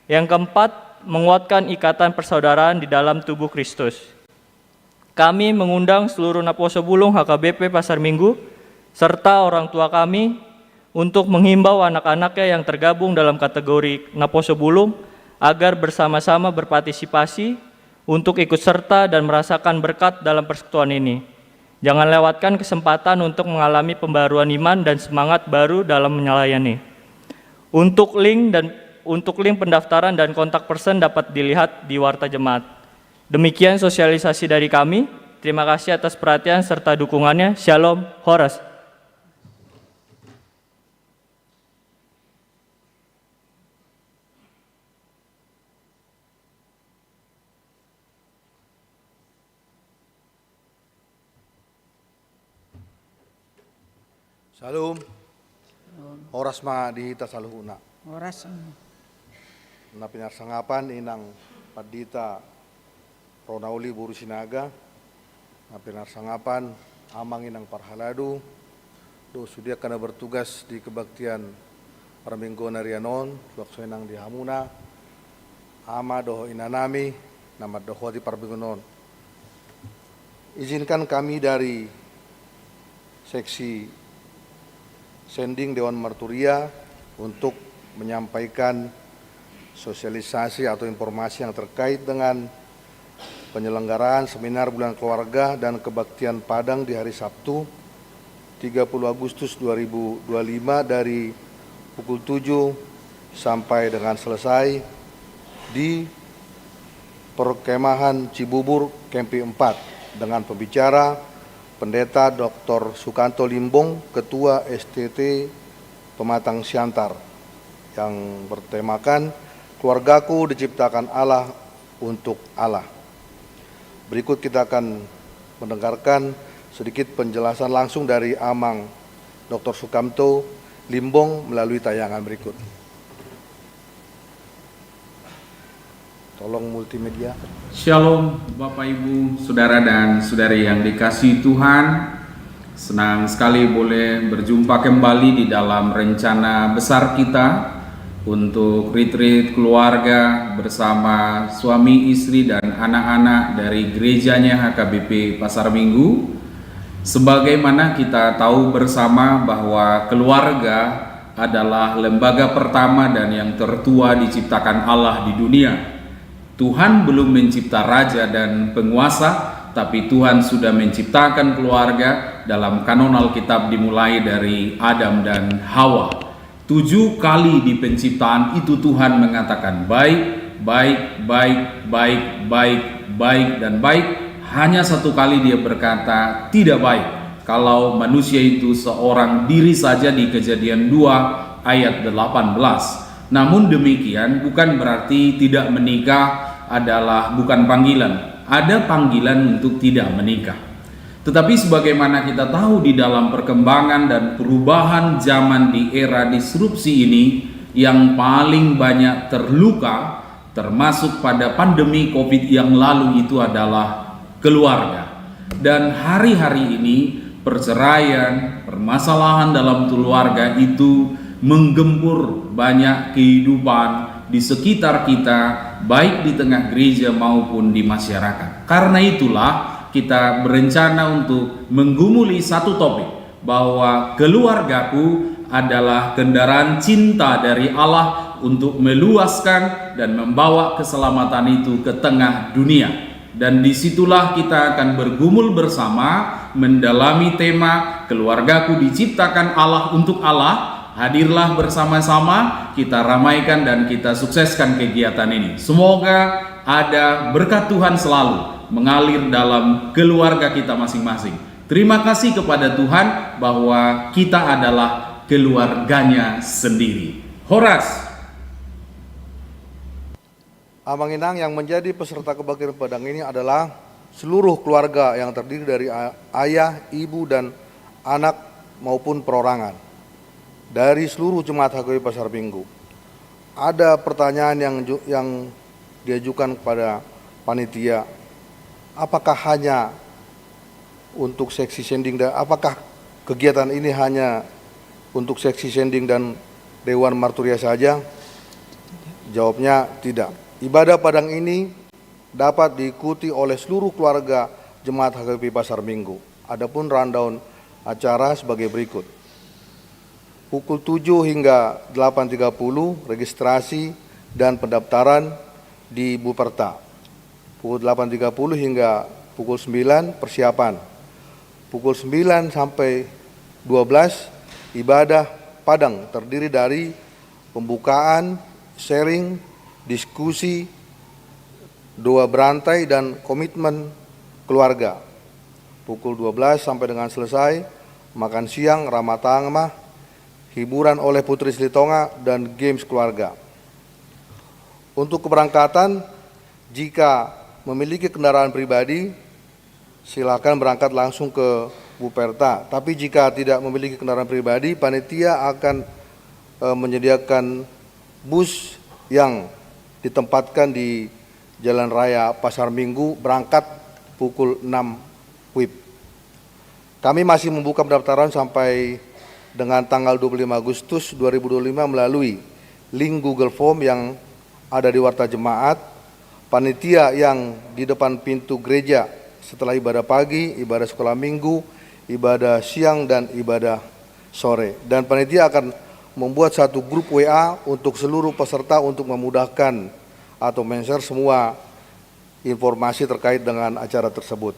Yang keempat, menguatkan ikatan persaudaraan di dalam tubuh Kristus. Kami mengundang seluruh Naposo Bulung H K B P Pasar Minggu serta orang tua kami untuk menghimbau anak-anaknya yang tergabung dalam kategori Naposo Bulung agar bersama-sama berpartisipasi untuk ikut serta dan merasakan berkat dalam persekutuan ini. Jangan lewatkan kesempatan untuk mengalami pembaruan iman dan semangat baru dalam melayani. Untuk link dan untuk link pendaftaran dan kontak person dapat dilihat di warta jemaat. Demikian sosialisasi dari kami. Terima kasih atas perhatian serta dukungannya. Shalom, horas. Shalom. Shalom. Horas ma di hita saluhutna. Horas. Na pinarsangapan Inang Pandita Ronauli boru Sinaga, na pinarsangapan Amang Inang parhalado, dohot sude angka na bertugas di kebaktian parmingguan arian on, suang songon i nang di hamuna, ama dohot inanami, na mandohoti parmingguan on. Izinkan kami dari Seksi Sending Dewan Marturia untuk menyampaikan sosialisasi atau informasi yang terkait dengan penyelenggaraan seminar Bulan Keluarga dan Kebaktian Padang di hari Sabtu, tiga puluh Agustus dua ribu dua puluh lima, dari pukul tujuh sampai dengan selesai di Perkemahan Cibubur, Kempi empat, dengan pembicara Pendeta Doktor Sukanto Limbong, Ketua S T T Pematang Siantar, yang bertemakan Keluargaku Diciptakan Allah untuk Allah. Berikut kita akan mendengarkan sedikit penjelasan langsung dari Amang Doktor Sukanto Limbong melalui tayangan berikut. Tolong multimedia. Shalom, Bapak, Ibu, Saudara, dan Saudari yang dikasihi Tuhan. Senang sekali boleh berjumpa kembali di dalam rencana besar kita untuk retreat keluarga bersama suami, istri, dan anak-anak dari gerejanya H K B P Pasar Minggu. Sebagaimana kita tahu bersama bahwa keluarga adalah lembaga pertama dan yang tertua diciptakan Allah di dunia. Tuhan belum mencipta raja dan penguasa, tapi Tuhan sudah menciptakan keluarga. Dalam kanon Alkitab dimulai dari Adam dan Hawa. Tujuh kali di penciptaan itu Tuhan mengatakan, "Baik, baik, baik, baik, baik, baik, dan baik." Hanya satu kali Dia berkata, "Tidak baik." Kalau manusia itu seorang diri saja di Kejadian dua ayat delapan belas. Namun demikian, bukan berarti tidak menikah adalah bukan panggilan. Ada panggilan untuk tidak menikah. Tetapi sebagaimana kita tahu, di dalam perkembangan dan perubahan zaman di era disrupsi ini, yang paling banyak terluka, termasuk pada pandemi covid yang lalu, itu adalah keluarga. Dan hari-hari ini, perceraian, permasalahan dalam keluarga itu menggempur banyak kehidupan di sekitar kita, baik di tengah gereja maupun di masyarakat. Karena itulah, kita berencana untuk menggumuli satu topik, bahwa keluargaku adalah kendaraan cinta dari Allah untuk meluaskan dan membawa keselamatan itu ke tengah dunia. Dan disitulah kita akan bergumul bersama, mendalami tema "Keluargaku Diciptakan Allah untuk Allah". Hadirlah bersama-sama, kita ramaikan dan kita sukseskan kegiatan ini. Semoga ada berkat Tuhan selalu mengalir dalam keluarga kita masing-masing. Terima kasih kepada Tuhan bahwa kita adalah keluarganya sendiri. Horas. Amang Inang, yang menjadi peserta kebaktian Padang ini adalah seluruh keluarga yang terdiri dari a-, ayah, ibu, dan anak maupun perorangan dari seluruh jemaat H K B P Pasar Minggu. Ada pertanyaan yang ju-, yang diajukan kepada panitia, apakah hanya untuk Seksi Sending dan apakah kegiatan ini hanya untuk Seksi Sending dan Dewan Marturia saja? Jawabnya tidak. Ibadah Padang ini dapat diikuti oleh seluruh keluarga Jemaat H K B P Pasar Minggu. Adapun rundown acara sebagai berikut. Pukul tujuh hingga delapan tiga puluh, registrasi dan pendaftaran di Buperta. Pukul delapan tiga puluh hingga pukul sembilan, persiapan. Pukul sembilan sampai dua belas, ibadah Padang terdiri dari pembukaan, sharing, diskusi, doa berantai, dan komitmen keluarga. Pukul dua belas sampai dengan selesai, makan siang, ramah tamah, hiburan oleh Putri Silitonga, dan games keluarga. Untuk keberangkatan, jika memiliki kendaraan pribadi, silakan berangkat langsung ke Buperta. Tapi jika tidak memiliki kendaraan pribadi, panitia akan, eh, menyediakan bus yang ditempatkan di Jalan Raya Pasar Minggu, berangkat pukul enam W I B. Kami masih membuka pendaftaran sampai dengan tanggal dua puluh lima Agustus dua ribu dua puluh lima melalui link Google Form yang ada di Warta Jemaat. Panitia yang di depan pintu gereja setelah ibadah pagi, ibadah sekolah minggu, ibadah siang, dan ibadah sore. Dan panitia akan membuat satu grup W A untuk seluruh peserta untuk memudahkan atau men-share semua informasi terkait dengan acara tersebut.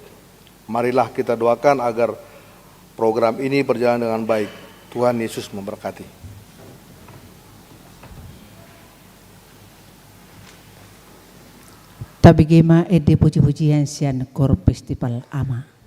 Marilah kita doakan agar program ini berjalan dengan baik. Tuhan Yesus memberkati. Tabege ma ende puji-pujian sian Koor Festival Ama.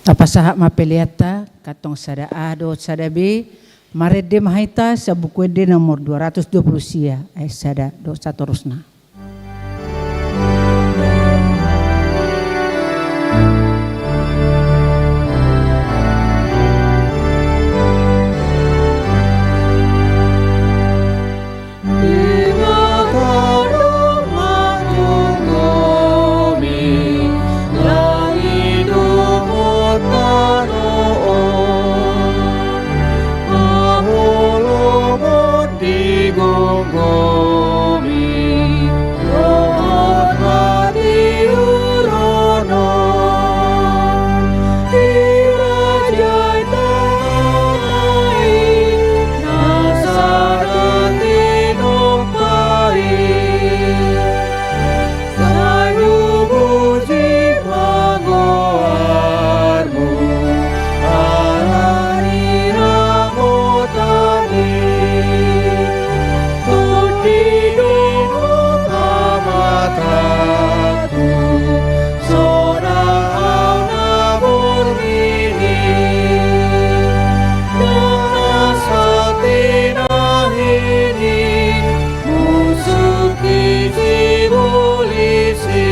Tapasahat ma peleanta, kantong sada A dohot sada B, marende ma hita sian Buku Ende nomor dua ratus dua puluh sia, ayat sada dohot satorusna. Sai hupuji ma goarmu ala ni ramotanmi. Tondi do pamataku, sonang au na borngin i. Ndang na satia na hini, musuk i sibolis i.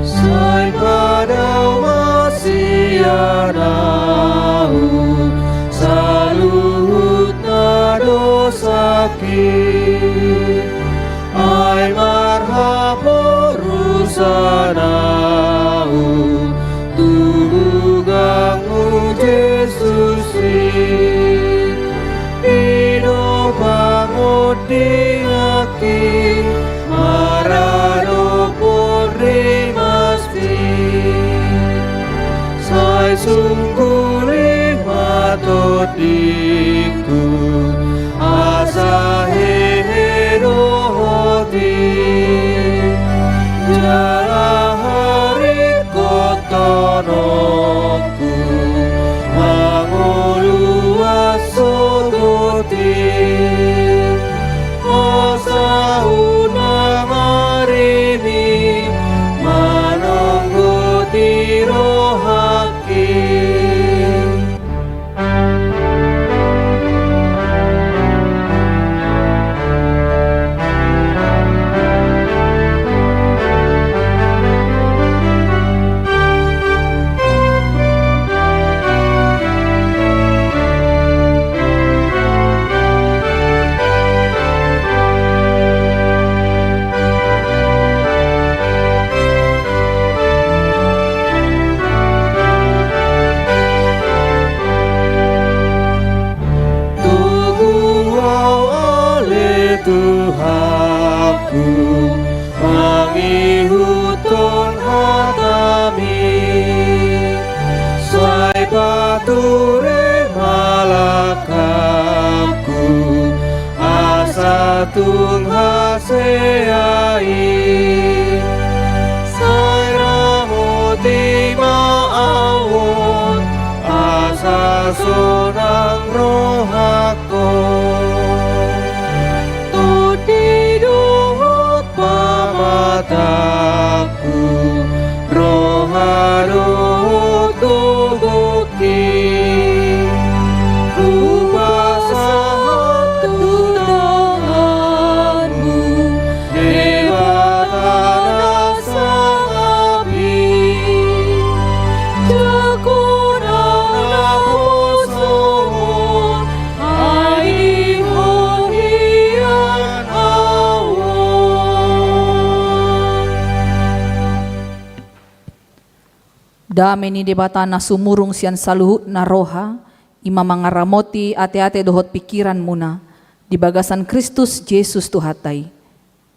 Sai padao ma sian ahu saluhut na dosangki. Ai marhaporusan ahu tu bugangmu Jesus i. I do pangondingangki maradophon rimasmi. Sai sungguli ma tondingku asa hehe dohot i. Jala haringkothononku mangolu asa sogot i. Asa unang arimi manonggoti rohangki. Togu au ale Tuhanku, mangihuthon hatami. Sai pature ma langkangku asa tung hasea i. Sai ramoti ma ahu on asa sonang rohangku. Tondi dohot pamatangku, roha dohot gogongki. Hupasahat tu tanganmu, Debata na sangap i. Jago na naposomon, ai di Ho hian ahu on. Dame ni Debata na sumurung sian saluhutna roha, i ma mangaramoti ateate dohot pingkiranmuna, di bagasan Kristus Jesus Tuhanta i.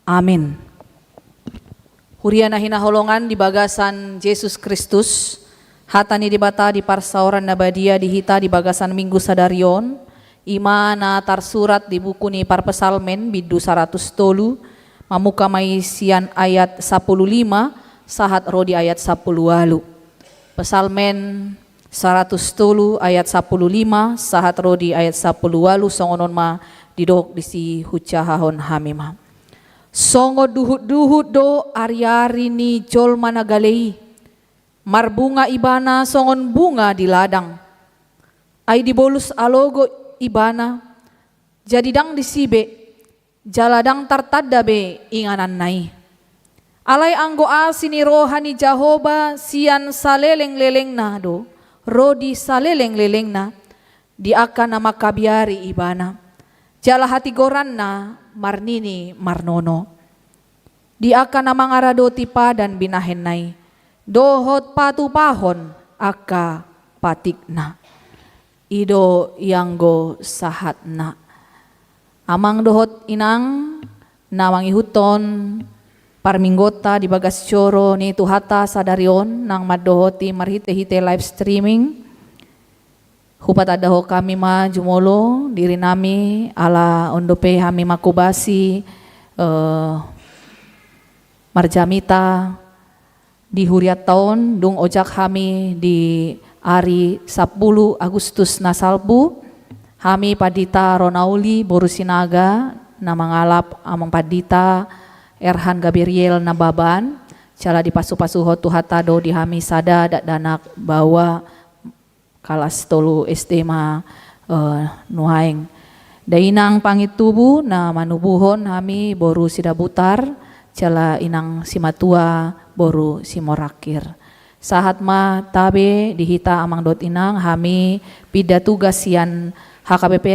Amen. Huria na hinaholongan di bagasan Jesus Kristus, hata ni Debata di parsaoran na badia di hita di bagasan minggu sadari on, ima na tarsurat di buku ni Parpsalmen bindu saratus tolu, mamuka ma i sian ayat sapulu lima sahat ro di ayat sapulu ualu. Psalmen saratus tolu ayat sapulu lima sahat ro di ayat sapulu ualu, songon on ma didok disi. Hujahahon hami ma. Songon duhutduhut do ariari ni jolma na gale i, marbunga ibana songon bunga di ladang. Ai dibolus alogo ibana, jadi ndang disi be, jala ndang tartanda be ingananna i. Alai anggo asi ni roha ni Jahowa sian salelenglelengna do ro di salelenglelengna, di angka na mangkabiari ibana, jala hatigoranna marnini marnono. Di angka na mangaradoti padan binahenna i, dohot patupahon angka patikna. I do ianggo sahatna. Amang dohot inang na mangihuthon parmingguonta di bagas joro ni Tuhanta sadari on, nang mandohoti marhitehite live streaming, hupatandahon hami ma jumolo dirinami, ala on dope hami manghobasi, eh, marjamita di hurianta on, dung ojak hami di ari sampulu Agustus na salpu, hami Pandita Ronauli boru Sinaga, na mangalap Amang Pandita Erhan Gabriel Nababan, jala dipasupasuhon Tuhanta do di hami sada dakdanak baoa kalas tolu S D ma, eh, nuaeng. Dainang Pangintubu na manubuhon hami boru Sidabutar, jala inang Simatua boru Simorangkir. Sahat ma tabe di hita amang dohot inang, hami pinda tugas sian H K B P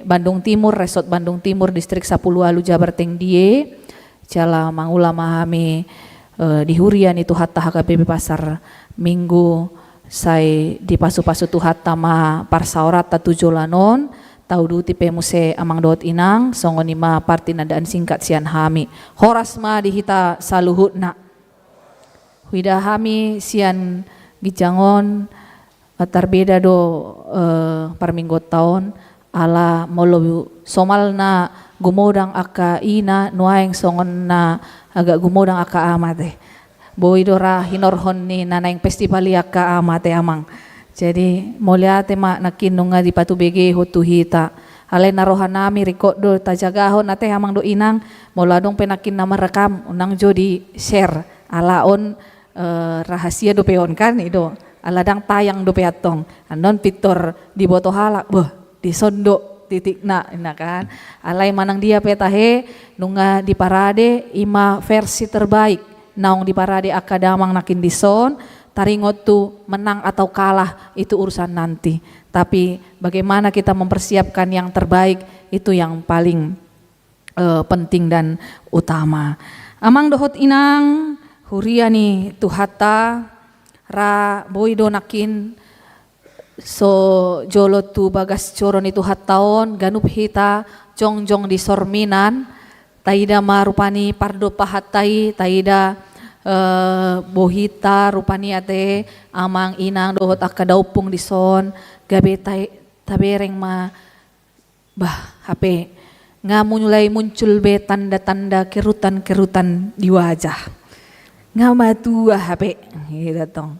Bandung Timur, Resort Bandung Timur, Distrik Sapulu Ualu, Jabar Tengdie. Jala mangula ma hami, eh, di huria ni Tuhanta H K B P Pasar Minggu, sai dipasupasu Tuhanta ma parsaoranta tu joloan on. Tauduti pe muse amang dohot inang, songon i ma partinandaan singkat sian hami. Horas ma di hita saluhutna. Huida hami sian ginjang on, eh, tarbeda do, eh, parmingguonta on, ala molo somalna gumodang angka ina, nuaeng songon na agak gumodang angka ama te. Boi do ra hinorhon ni na naeng festival i angka ama te, amang. Jadi mauliate ma nangkin nunga dipatubegehon tu hita. Alai na rohanami ringkot do tajagahon ate, amang dohot inang, molo adong pe nangkin na merekam, unang jo di share. Ala on, eh, rahasia dope on kan, i do. Ala ndang tayang dope antong. Annon pintor diboto halak, boh, dison do titikna, ninna kan. Alai manang dia pe tahe, nunga diparade, i ma versi terbaik. Naung diparade angka damang nangkin dison, taringot tu menang atau kalah, itu urusan nanti. Tapi bagaimana kita mempersiapkan yang terbaik, itu yang paling eh, penting dan utama. Amang dohot inang, huria ni Tuhanta, ra boi do nangkin so jolo tu bagas joro ni Tuhanta on, ganup hita jongjong di sorminan, taida ma rupani pardompahanta i, taida, eh, bohinta rupani ate, amang, inang, dohot angka daompung dison, gabe ta-, tabereng ma. Bah, hape, nga mulai muncul be tanda-tanda kerutan-kerutan di wajah. Nga matua hape, gitu tong.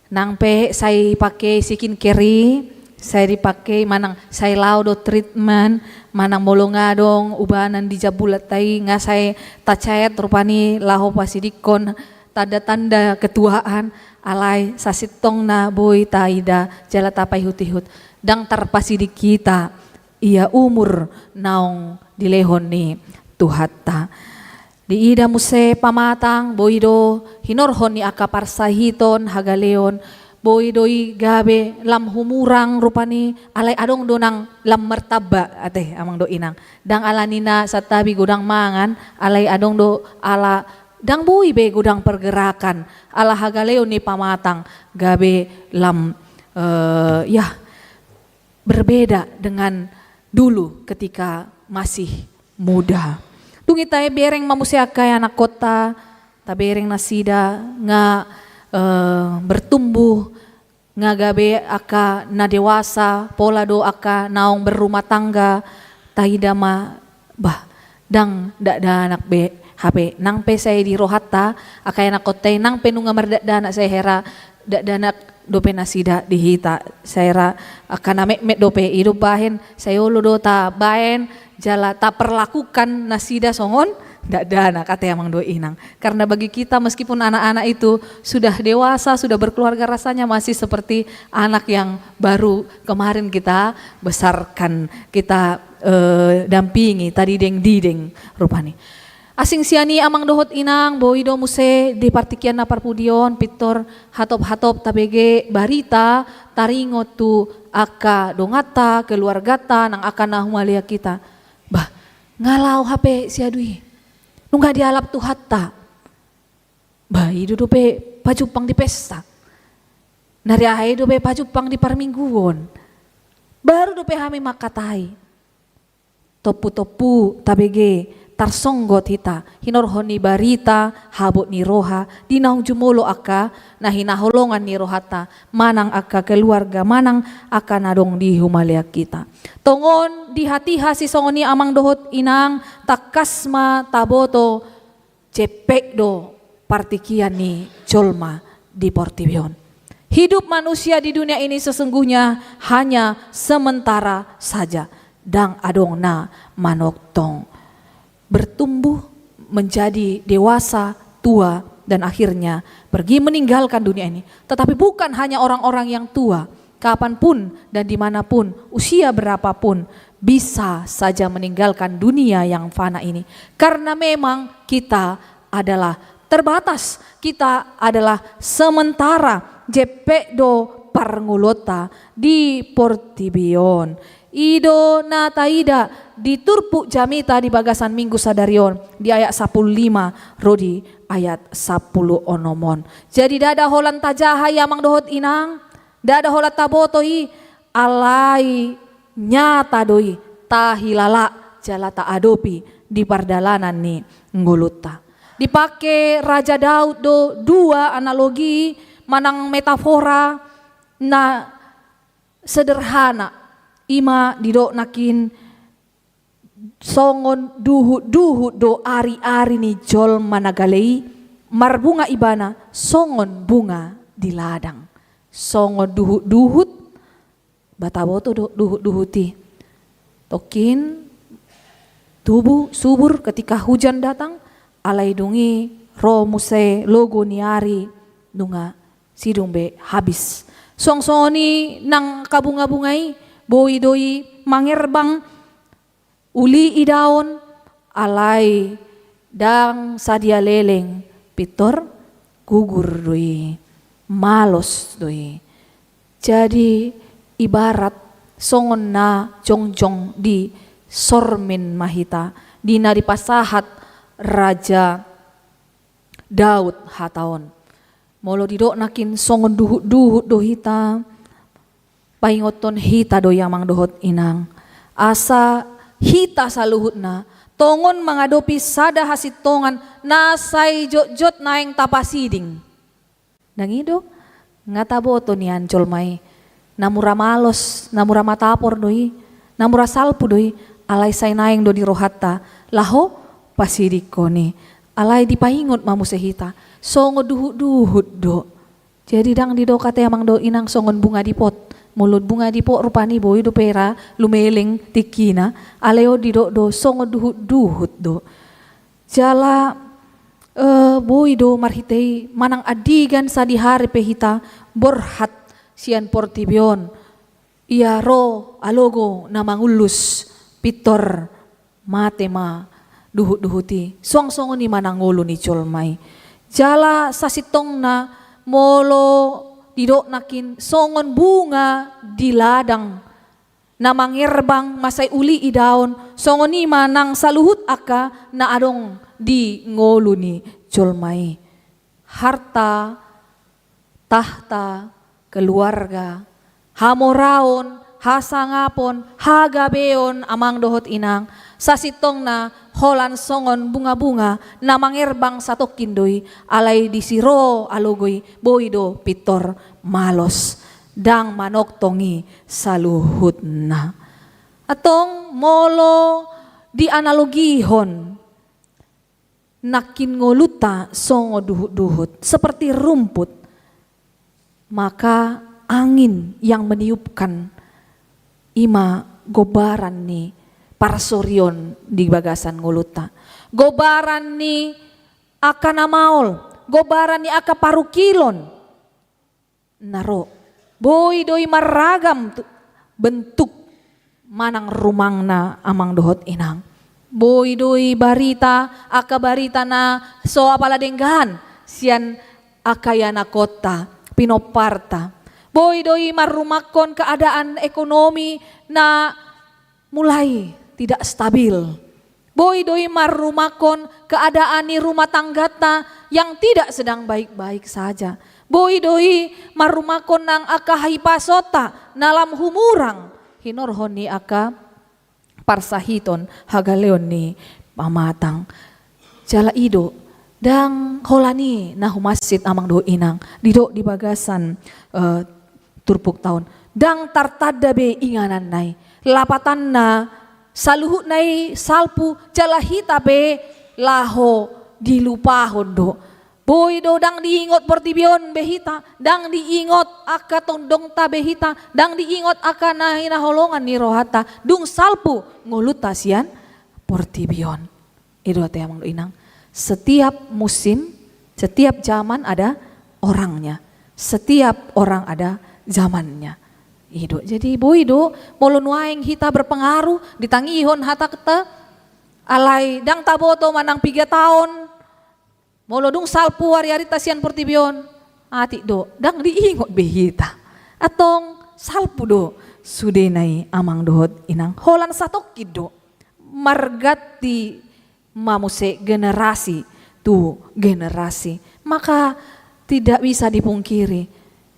Nang pe sai pake skin care i, sai dipake manang sai laho do treatment, manang molo nga adong ubanan di jambulanta i, nga sai tacet rupani laho pasidikkon tanda-tanda ketuaan, alai sasintongna boi taida jala tapaihut-ihut, ndang tarpasidik hita ia umur naung dilehon ni Tuhanta. Diida muse pamatang, boi do hinorhon ni angka parsahiton, hagaleon, boi do i gabe lam humurang rupani, alai adong do nang lam martamba ate, amang dohot inang. Ndang ala ni na santabi godang mangan, alai adong do ala ndang boi be godang pergerakan, ala hagaleon ni pamatang gabe lam, eh, ya, berbeda dengan dulu ketika masih muda. Dung i tabereng ma muse angka ianakhonta, tabereng nasida nga, eh, bertumbuh, nga gabe angka na dewasa, pola do angka naung berumah tangga, taida ma, bah, ndang dakdanak be hape, nang pe sai di rohanta angka ianakhonta i, nang pe nunga mardakdanak sai hera, dakdanak dope nasida di hita, sai hera angka na metmet dope, i do bahen sai olo do tabaen jala taperlakukan nasida songon dakdanak, ate amang dohot inang. Karena bagi kita, meskipun anak-anak itu sudah dewasa, sudah berkeluarga, rasanya masih seperti anak yang baru kemarin kita besarkan, kita, eh, dampingi, tadideng-dideng rupani. Asing sian i amang dohot inang, boi do muse di partingkian na parpudi on, pintor hatop-hatop tabege barita, taringot tu angka donganta, keluarganta, nang angka na humaliang hita. Bah, nga laho hape si Adu i. Nunga dialap Tuhanta. Bah, i do dope pajumpang di pesta. Nari aha i dope pajumpang di parmingguon. Baru dope hami mangkatai. Tompu-tompu tabege, tarsonggot hita hinorhon ni barita habot ni roha di naung jumolo angka na hinaholongan ni rohanta, manang angka keluarga, manang angka na adong di humaliang hita. Tongon di hatiha sisongon i amang dohot inang, tangkas ma taboto, jempek do partingkian ni jolma di portibi on. Hidup manusia di dunia ini sesungguhnya hanya sementara saja, ndang adong na manongtong. Bertumbuh, menjadi dewasa, tua, dan akhirnya pergi meninggalkan dunia ini. Tetapi bukan hanya orang-orang yang tua, kapanpun dan dimanapun, usia berapapun, bisa saja meninggalkan dunia yang fana ini. Karena memang kita adalah terbatas, kita adalah sementara, jempek do parngoluonta di portibi on. I do na taida di turpuk jamita di bagasan Minggu sadari on, di ayat sampulu lima ro di ayat sampulu onom on. Jadi ndada holan tajaha i amang dohot inang, ndada holan taboto i, alai nyata do i, tahilala jala taadopi di pardalanan ni ngolunta. Dipake Raja Daud do dua analogi manang metafora na sederhana, i ma didok nangkin songon duhut-duhut do ari-ari ni jolma na gale i, marbunga ibana songon bunga di ladang. Songon duhut-duhut, bah taboto do duhut-duhut i. Tongkin tubu, subur ketika hujan datang, alai dung i ro muse logo ni ari, nunga sidung be habis. Suang songon i nang angka bunga-bunga i, boi do i mangerbang, uli i daon, alai ndang sadia leleng, pintor gugur do i, malos do i. Jadi ibarat songon na jongjong di sormin ma hita, di na dipasahat Raja Daud hata on. Molo didok nangkin songon duhut-duhut do hita, paingothon hita do i amang dohot inang, asa hita saluhutna tongon mangadopi sada hasintongan na sai jotjot naeng tapasiding. Ndang i do, nga taboto nian jolma i, na mura malos, na mura matapor do i, na mura salpu do i, alai sai naeng do di rohanta laho pasidingkon i. Alai dipaingot ma muse hita, songon duhut-duhut do. Jadi ndang didok, ate amang dohot inang, songon bunga dipot. Molo bunga dipot rupani boi dope ra lumeleng tingkina, alai on didok do songon duhut-duhut do. Jala, eh, boi do marhite i manang andigan sadihari pe hita borhat sian portibi on, ia ro alogo na mangullus, pintor mate ma duhut-duhut i. Suang songon i ma nang ngolu ni jolma i. Jala sasintongna, molo didok nangkin songon bunga di ladang na mangerbang mansai uli i daon, songon i ma nang saluhut angka na adong di ngolu ni jolma i. Harta, tahta, keluarga, hamoraon, hasangapon, hagabeon, amang dohot inang, sasintongna holan songon bunga-bunga na mangerbang satongkin do i, alai disi ro alogoi, boi do pintor malos, ndang manongtong i saluhutna. Antong molo dianalogihon nangkin ngolunta songon duhut-duhut, seperti rumput, maka angin yang meniupkan i ma gombaran ni parsorion di bagasan ngolunta. Gombaran ni angka na maol, gombaran ni angka parungkilon na ro. Boi do i marragam tu-, bentuk manang rumangna, amang dohot inang. Boi do i barita, angka barita na so apala denggan sian angka ianakhonta, pinomparta. Boi do i marrumangkon keadaan ekonomi na mulai tidak stabil. Boi do i marrumangkon keadaan ni rumah tanggata yang tidak sedang baik-baik saja. Boi do i marrumangkon nang angka hahipasonta na lam humurang hinorhon ni angka parsahiton hagaleon ni pamatang. Jala i do, ndang holan i na humansit, amang dohot inang, didok di bagasan, eh, turpukta on. Ndang tartanda be ingananna i. Lapatanna, saluhutna i salpu, jala hita pe laho dilupahon do. Boi do ndang diingot portibi on be hita, ndang diingot angka tondongta be hita, ndang diingot angka na hinaholongan ni rohanta, dung salpu ngolunta sian portibi on. I do ate amang dohot inang. Setiap musim, setiap zaman ada orangnya. Setiap orang ada zamannya. I do. Jadi boi do, molo nuaeng hita berpengaruh, ditangihon hatanta, alai ndang taboto manang piga taon, molo dung salpu ariarinta sian portibi on, atik do, ndang diingot be hita. Antong salpu do sudena i, amang dohot inang, holan satongkin do. Marganti ma muse generasi tu generasi. Maka tidak bisa dipungkiri,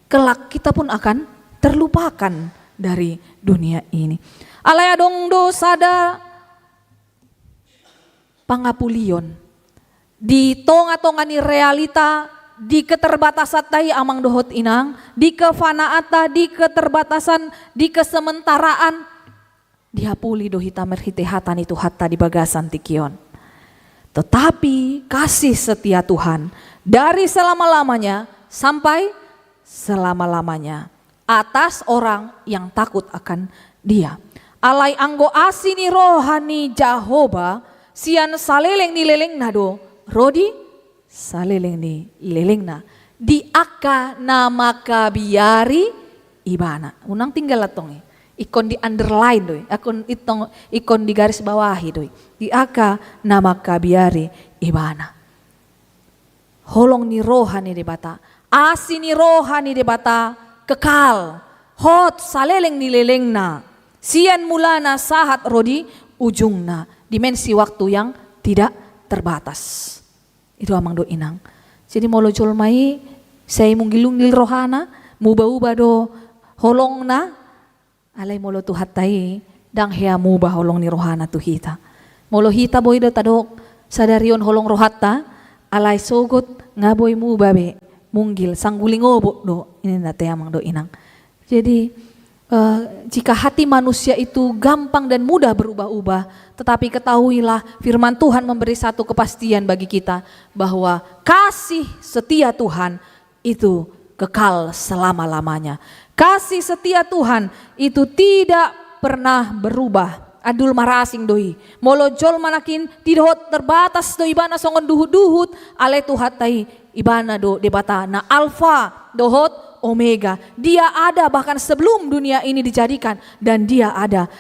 kelak kita pun akan terlupakan dari dunia ini. Alai adong do sada pangapulion di tonga-tonga ni realita, di keterbatasanta i, amang dohot inang, di kefanaanta, di keterbatasan, di kesementaraan, diapuli do hita marhite hata ni Tuhanta di bagasan tingki on. Tetapi kasih setia Tuhan dari selama-lamanya sampai selama-lamanya atas orang yang takut akan Dia. Alai anggo asi ni roha ni Jahowa sian saleleng ni lelengna do ro di saleleng ni lelengna, di angka na mangkabiari Ibana. Unang tinggal antong i. Ingkon di underline do i. Ingkon, ingkon digarisbawahi do i. Di angka na mangkabiari Ibana. Holong ni roha ni Debata, asi ni roha ni Debata kekal, hot saleleng ni lelengna, sian mulana sahat ro di ujungna, dimensi waktu yang tidak terbatas. I do, amang dohot inang. Jadi molo jolma i sai munggil-unggil rohana, muba-uba do holongna, alai molo Tuhanta i ndang hea muba holong ni rohana tu hita. Molo hita boi do tadok sadari on holong rohanta, alai sogot nga boi muba be, munggil, sangguling obok do, i ninna ate amang dohot inang. Jadi, eh, jika hati manusia itu gampang dan mudah berubah-ubah, tetapi ketahuilah, firman Tuhan memberi satu kepastian bagi kita, bahwa kasih setia Tuhan itu kekal selama-lamanya. Kasih setia Tuhan itu tidak pernah berubah. Andul marasing do i. Molo jolma nangkin didohot terbatas do ibana songon duhut-duhut, alai Tuhanta i, Ibana do Debata na Alfa dohot Omega. Dia ada bahkan sebelum dunia ini dijadikan, dan Dia ada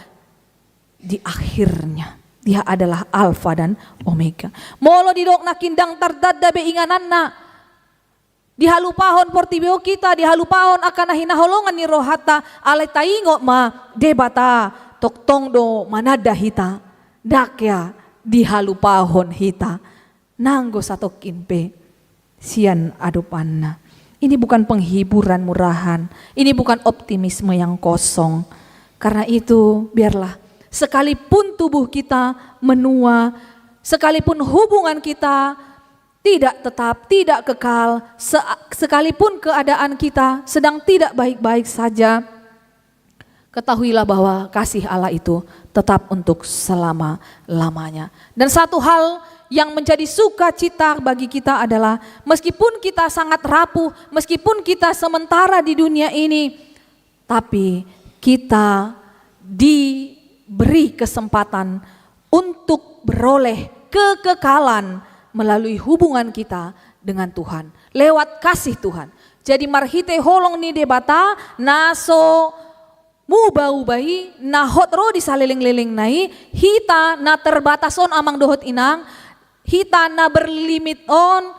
di akhirnya. Dia adalah Alfa dan Omega. Molo didok nangkin ndang tartanda be ingananna, dihalupahon portibi on hita, dihalupahon angka na hinaholongan ni rohanta, alai taingot ma, Debata tongtong do mananda hita, ndang hea dihalupahon hita nanggo satongkin pe sian adopanna. Ini bukan penghiburan murahan, ini bukan optimisme yang kosong, Karena itu, biarlah sekalipun tubuh kita menua, sekalipun hubungan kita tidak tetap, tidak kekal, se- sekalipun keadaan kita sedang tidak baik-baik saja, ketahuilah bahwa kasih Allah itu tetap untuk selama-lamanya. Dan satu hal yang menjadi sukacita bagi kita adalah, meskipun kita sangat rapuh, meskipun kita sementara di dunia ini, tapi kita diberi kesempatan untuk beroleh kekekalan melalui hubungan kita dengan Tuhan, lewat kasih Tuhan. Jadi, marhite holong ni Debata na so muba-uba i, na hot ro di salelenglelengna i, hita na terbatas on, amang dohot inang, hita na berlimit on,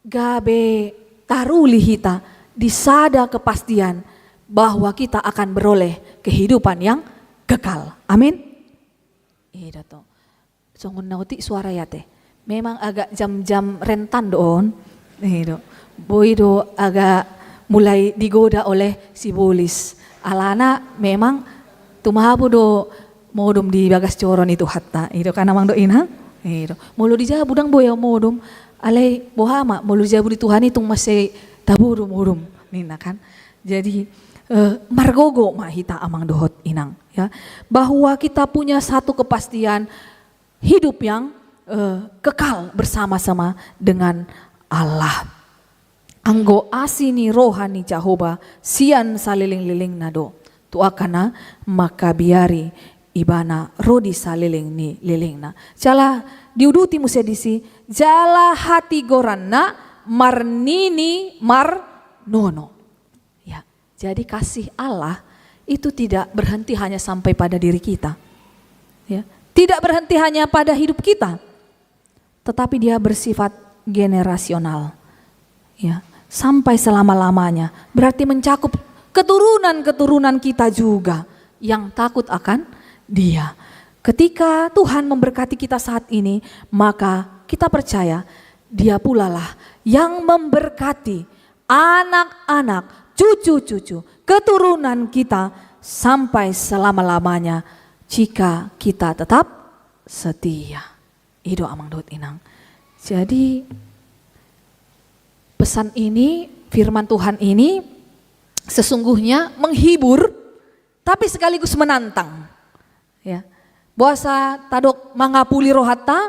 gabe taruli hita di sada kepastian bahwa kita akan beroleh kehidupan yang kekal. Amin. Ida to. Songon na otik suara i ate. Memang agak jam-jam rentan do on. Ida. Boi do agak mulai digoda oleh si bolis. Alana memang tumabo do modom di bagas joro ni Tuhanta. Ida kan, amang dohot inang. Ida. Molo di jabu ndang boi au modom. Alai boha ma, molo di jabu ni Tuhan i tung mansai tabo do modom ninna kan. Jadi, eh, margogo ma hita, amang dohot inang, ya, bahwa kita punya satu kepastian hidup yang, eh, kekal bersama-sama dengan Allah. Anggo asi ni roha ni Jahowa sian salelenglelengna do tu angka na mangkabiari Ibana ro di saleleng ni lelengna. Jala diuduti muse disi, jala hatigoranna marnini marnono. Ya, jadi kasih Allah itu tidak berhenti hanya sampai pada diri kita. Ya, tidak berhenti hanya pada hidup kita, tetapi dia bersifat generasional. Ya, sampai selama-lamanya. Berarti mencakup keturunan-keturunan kita juga yang takut akan Dia. Ketika Tuhan memberkati kita saat ini, maka kita percaya Dia pulalah yang memberkati anak-anak, cucu-cucu, keturunan kita sampai selama-lamanya jika kita tetap setia. I do, amang dohot inang. Jadi, pesan ini, firman Tuhan ini sesungguhnya menghibur, tapi sekaligus menantang. Ya. Boasa tadok mangapuli rohanta,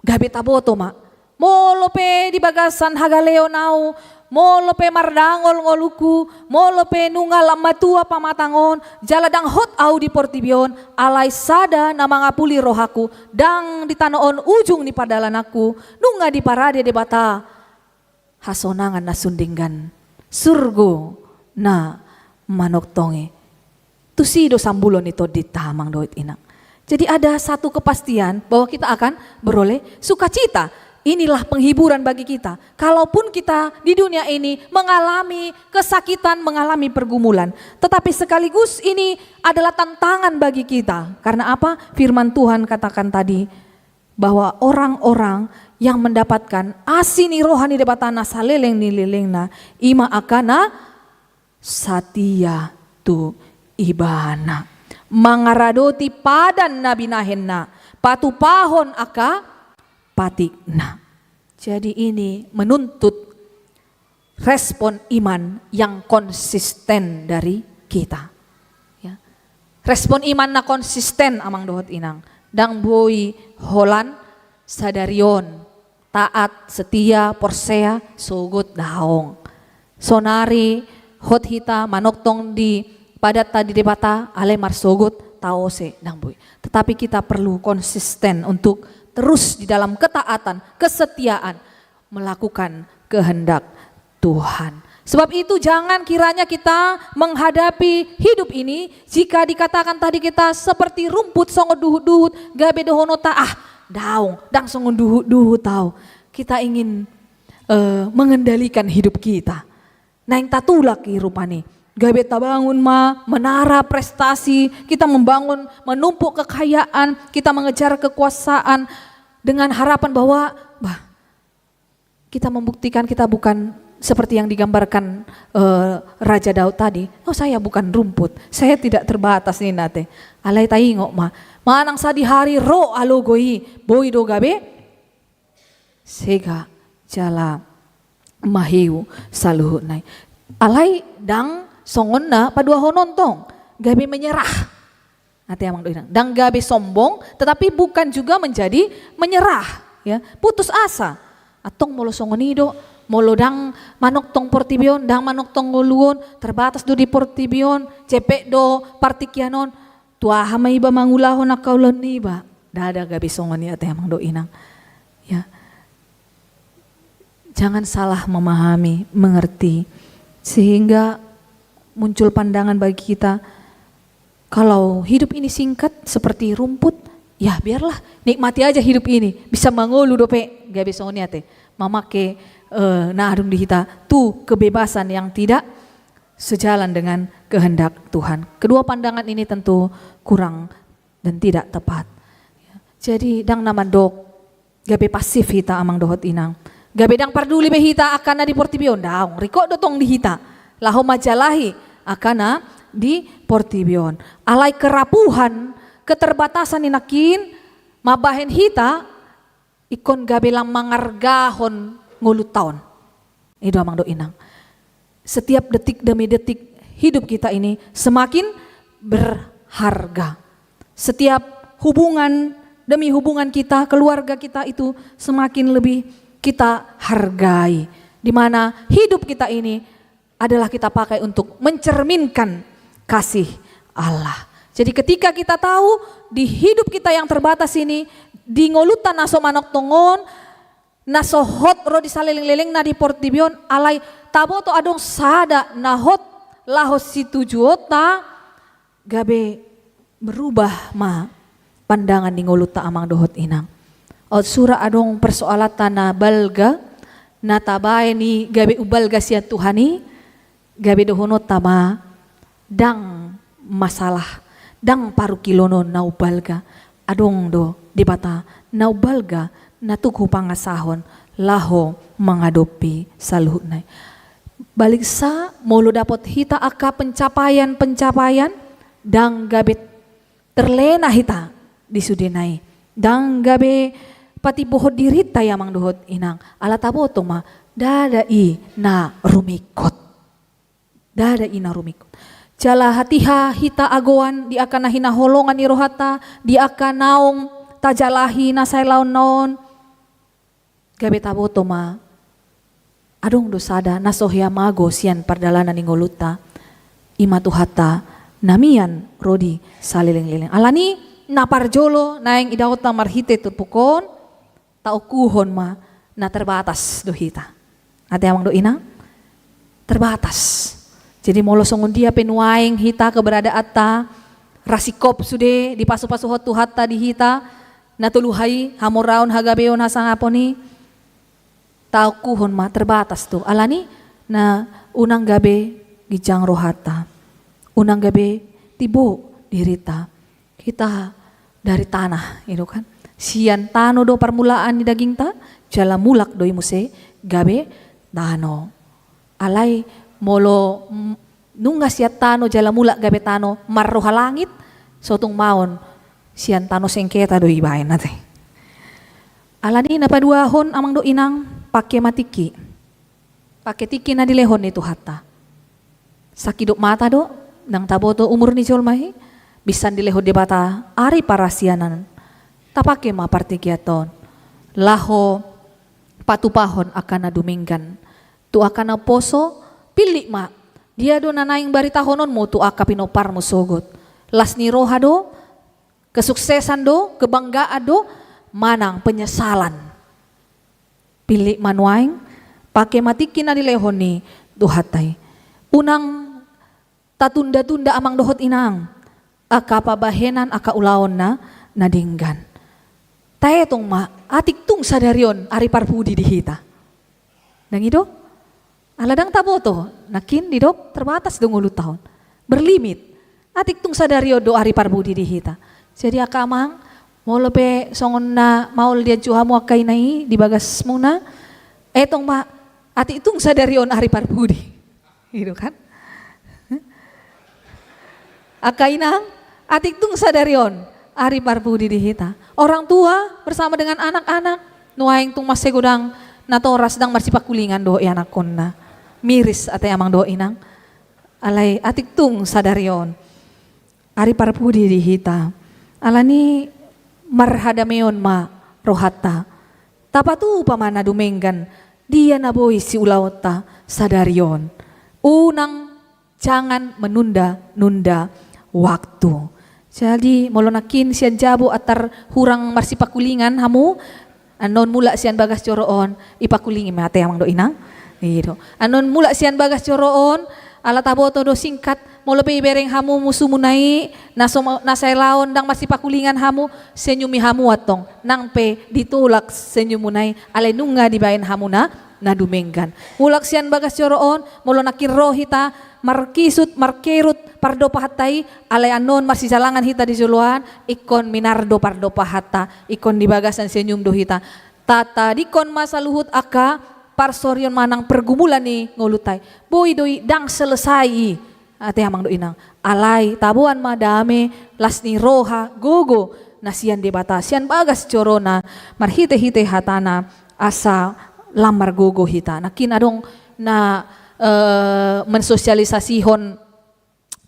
gabe taboto ma. Molo pe di bagasan hagaleon au, molo pe mardangol ngolungku, molo pe nunga lam matua pamatang on, jala ndang hot au di portibi on, alai sada na mangapuli rohangku, ndang di tano on ujung ni pardalananku, nunga diparade Debata hasonangan na sun denggan, surgo na manongtong i. Tusi do sambulo ni tondinta, amang dohot inang. Jadi ada satu kepastian bahwa kita akan beroleh sukacita. Inilah penghiburan bagi kita. Kalaupun kita di dunia ini mengalami kesakitan, mengalami pergumulan, tetapi sekaligus ini adalah tantangan bagi kita. Karena apa? Firman Tuhan katakan tadi, bahwa orang-orang yang mendapatkan asi ni roha ni Debata na saleleng ni lelengna, i ma angka na satia tu Ibana, mangaradoti padan na binahenna, patupahon angka patikna. Jadi, ini menuntut respon iman yang konsisten dari kita. Ya. Respon iman na konsisten, amang dohot inang. Ndang boi holan sadari on taat, setia, porsea, sogot, daong. Saonari hot hita manongtong di padanta di Debata, alai marsogot, taose, ndang boi. Tetapi kita perlu konsisten untuk terus di dalam ketaatan, kesetiaan, melakukan kehendak Tuhan. Sebab itu, jangan kiranya kita menghadapi hidup ini, jika dikatakan tadi kita seperti rumput songon duhut-duhut, gabe dohononta, ah, daong, ndang songon duhut-duhut au. Kita ingin, eh, mengendalikan hidup kita. Naeng tatulak i rupani. Gabe tabangun ma menara prestasi, kita membangun, menumpuk kekayaan, kita mengejar kekuasaan dengan harapan bahwa, bah, kita membuktikan kita bukan seperti yang digambarkan eh, Raja Daud tadi, "Oh, saya bukan rumput, saya tidak terbatas," ninna te. Alai taingot ma, manang sadihari ro alogo i, boi do gabe sega jala mahiu saluhutna i. Alai ndang songon na paduahon on tong, gabe menyerah. Ate amang dohot inang, ndang gabe sombong, tetapi bukan juga menjadi menyerah, ya, putus asa. Antong molo songon i do, molo ndang manongtong portibi on, ndang manongtong ngolu on, terbatas do di portibi on, cepet do partingkian on, tu aha ma iba mangulahon angka ulaon niba? Ndada gabe songon i, ate amang dohot inang. Ya. Jangan salah memahami, mengerti, sehingga muncul pandangan bagi kita, kalau hidup ini singkat seperti rumput, ya biarlah, nikmati aja hidup ini, bisa mangolu dope, gabe songon i ate, mamake eh, na adong di hita tu kebebasan yang tidak sejalan dengan kehendak Tuhan. Kedua pandangan ini tentu kurang dan tidak tepat. Ya. Jadi ndang na mandok gabe pasif hita amang dohot inang. Gabe ndang parduli be hita angka na di portibi on, daong, ringkot do tong di hita laho manjalahi angka na di portibi on. Alai kerapuhan, keterbatasan i nangkin mambahen hita ingkon gabe lam mangargahon ngolunta on. I do amang dohot inang. Setiap detik demi detik hidup kita ini semakin berharga. Setiap hubungan demi hubungan kita, keluarga kita itu semakin lebih kita hargai. Di mana hidup kita ini adalah kita pakai untuk mencerminkan kasih Allah. Jadi ketika kita tahu di hidup kita yang terbatas ini, di ngolunta na so manongtong on, na so hot ro di saleleng-lelengna di portibi on, alai taboto adong sada na hot laho situjuonta, gabe berubah ma pandangan ni ngolunta amang dohot inang. Aut sura adong persoalanta na balga, na tabaen i gabe umbalga sian Tuhan i, gabe dohononta ma ndang masalah, ndang parungkilon on na umbalga. Adong do Debata na umbalga, na tuk hupangasahon laho mangadopi saluhutna i. Baliksa molo dapot hita angka pencapaian-pencapaian, ndang gabe terlena hita di sudena i. Ndang gabe patimbohon dirinta i amang dohot inang. Ala taboto ma, ndada i na rumingkot. Ndada i na rumingkot. Jala hatiha hita agoan di angka na hinaholongan ni rohanta, di angka naung tajalahi na saelaonna on. Gabe taboto ma, adong do sada na so hea mago sian pardalanan ni ngolunta, i ma Tuhanta na mian ro di saleleng-leleng. Alani na parjolo naeng idaonta marhite turpuk on, taokuhon ma na terbatas do hita. Ate amang dohot inang, terbatas. Jadi molo songon dia pe nuaeng hita keberadaanta, rasingkop sude dipasupasuhon Tuhanta di hita, na tolu hali, hamoraon, hagabeon, hasangapon i, taokuhon ma terbatas do. Alani na unang gabe ginjang rohanta, unang gabe timbo dirinta. Hita dari tanah, i do kan. Sian tano do parmulaan ni dagingta, jala mulak do i muse gabe tano. Alai molo mm, nunga sian tano jala mulak gabe tano, marroha langit, so tung maon sian tano sengketa do ibaen ate. Alani na paduahon amang dohot inang, pangke ma tingki. Pangke tingki na dilehon ni Tuhanta. Sangkidop mata do, ndang taboto umur ni jolma i, binsan dilehon Debata ari parasianan. Tapangke ma partingkianta on laho patupahon angka na dumenggan. Tu angka na poso, pillit ma, dia do na naeng baritahononmu tu angka pinomparmu sogot? Las ni roha do, kesuksesan do, kebanggaan do, manang penyesalan? Pillit ma nuaeng, pangke ma tingki na dilehon ni Tuhanta i. Unang tatunda-tunda amang dohot inang angka pabahenan, angka ulaon na denggan. Taetong ma, atik tung sadari on ari parpudi di hita. Ndang i do? Ala ndang taboto, nangkin didok terbatas do ngolunta on. Berlimit. Atik tung sadari on do ari parpudi di hita. Jadi angka amang, molo pe songon na maol dianju hamu angka ina i di bagasmuna, etong ma Atik tung sadari on ari parpudi. Gitu kan? Angka inang, atik tung sadari on ari parpudi di hita. Orang tua bersama dengan anak-anak, nuaeng tung mansai godang natoras, ndang marsipangkulingan dohot ianakhonna. Miris ate amang dohot inang. Alai atik tung sadari on ari parpudi di hita. Alani marhadameon ma rohanta. Tapatupa ma na dumenggan, dia na boi siulaonta sadari on. Unang, jangan menunda-nunda waktu. Jadi molo nangkin sian jabu antar hurang marsipangkulingan hamu, annon mulak sian bagas joro on, ipangkulingi ma ate amang dohot inang. Gitu. Annon mulak sian bagas joro on, ala taboto do singkat, molo pe ibereng hamu musumuna i, na so, na sai laon ndang marsipangkulingan hamu, senyumi hamu antong, nang pe ditolak senyummuna i, alai nunga dibaen hamu na, na dumenggan. Mulak sian bagas joro on, molo nangkin ro hita, markisut, markerut, pardopahanta i, alai annon marsijalangan hita di joloan, ingkon minar do pardopahanta, ingkon di bagasan senyum do hita. Tatadingkon ma saluhut angka parsorion manang pergumulan ni ngolunta i. Boi do i ndang selesai i. Ate amang dohot inang. Alai taboan ma dame, las ni roha, gogo, na sian Debata, sian bagas jorona, marhite-hite hatana, asa lam margogo hita. Nangkin adong na, eh, mensosialisasihon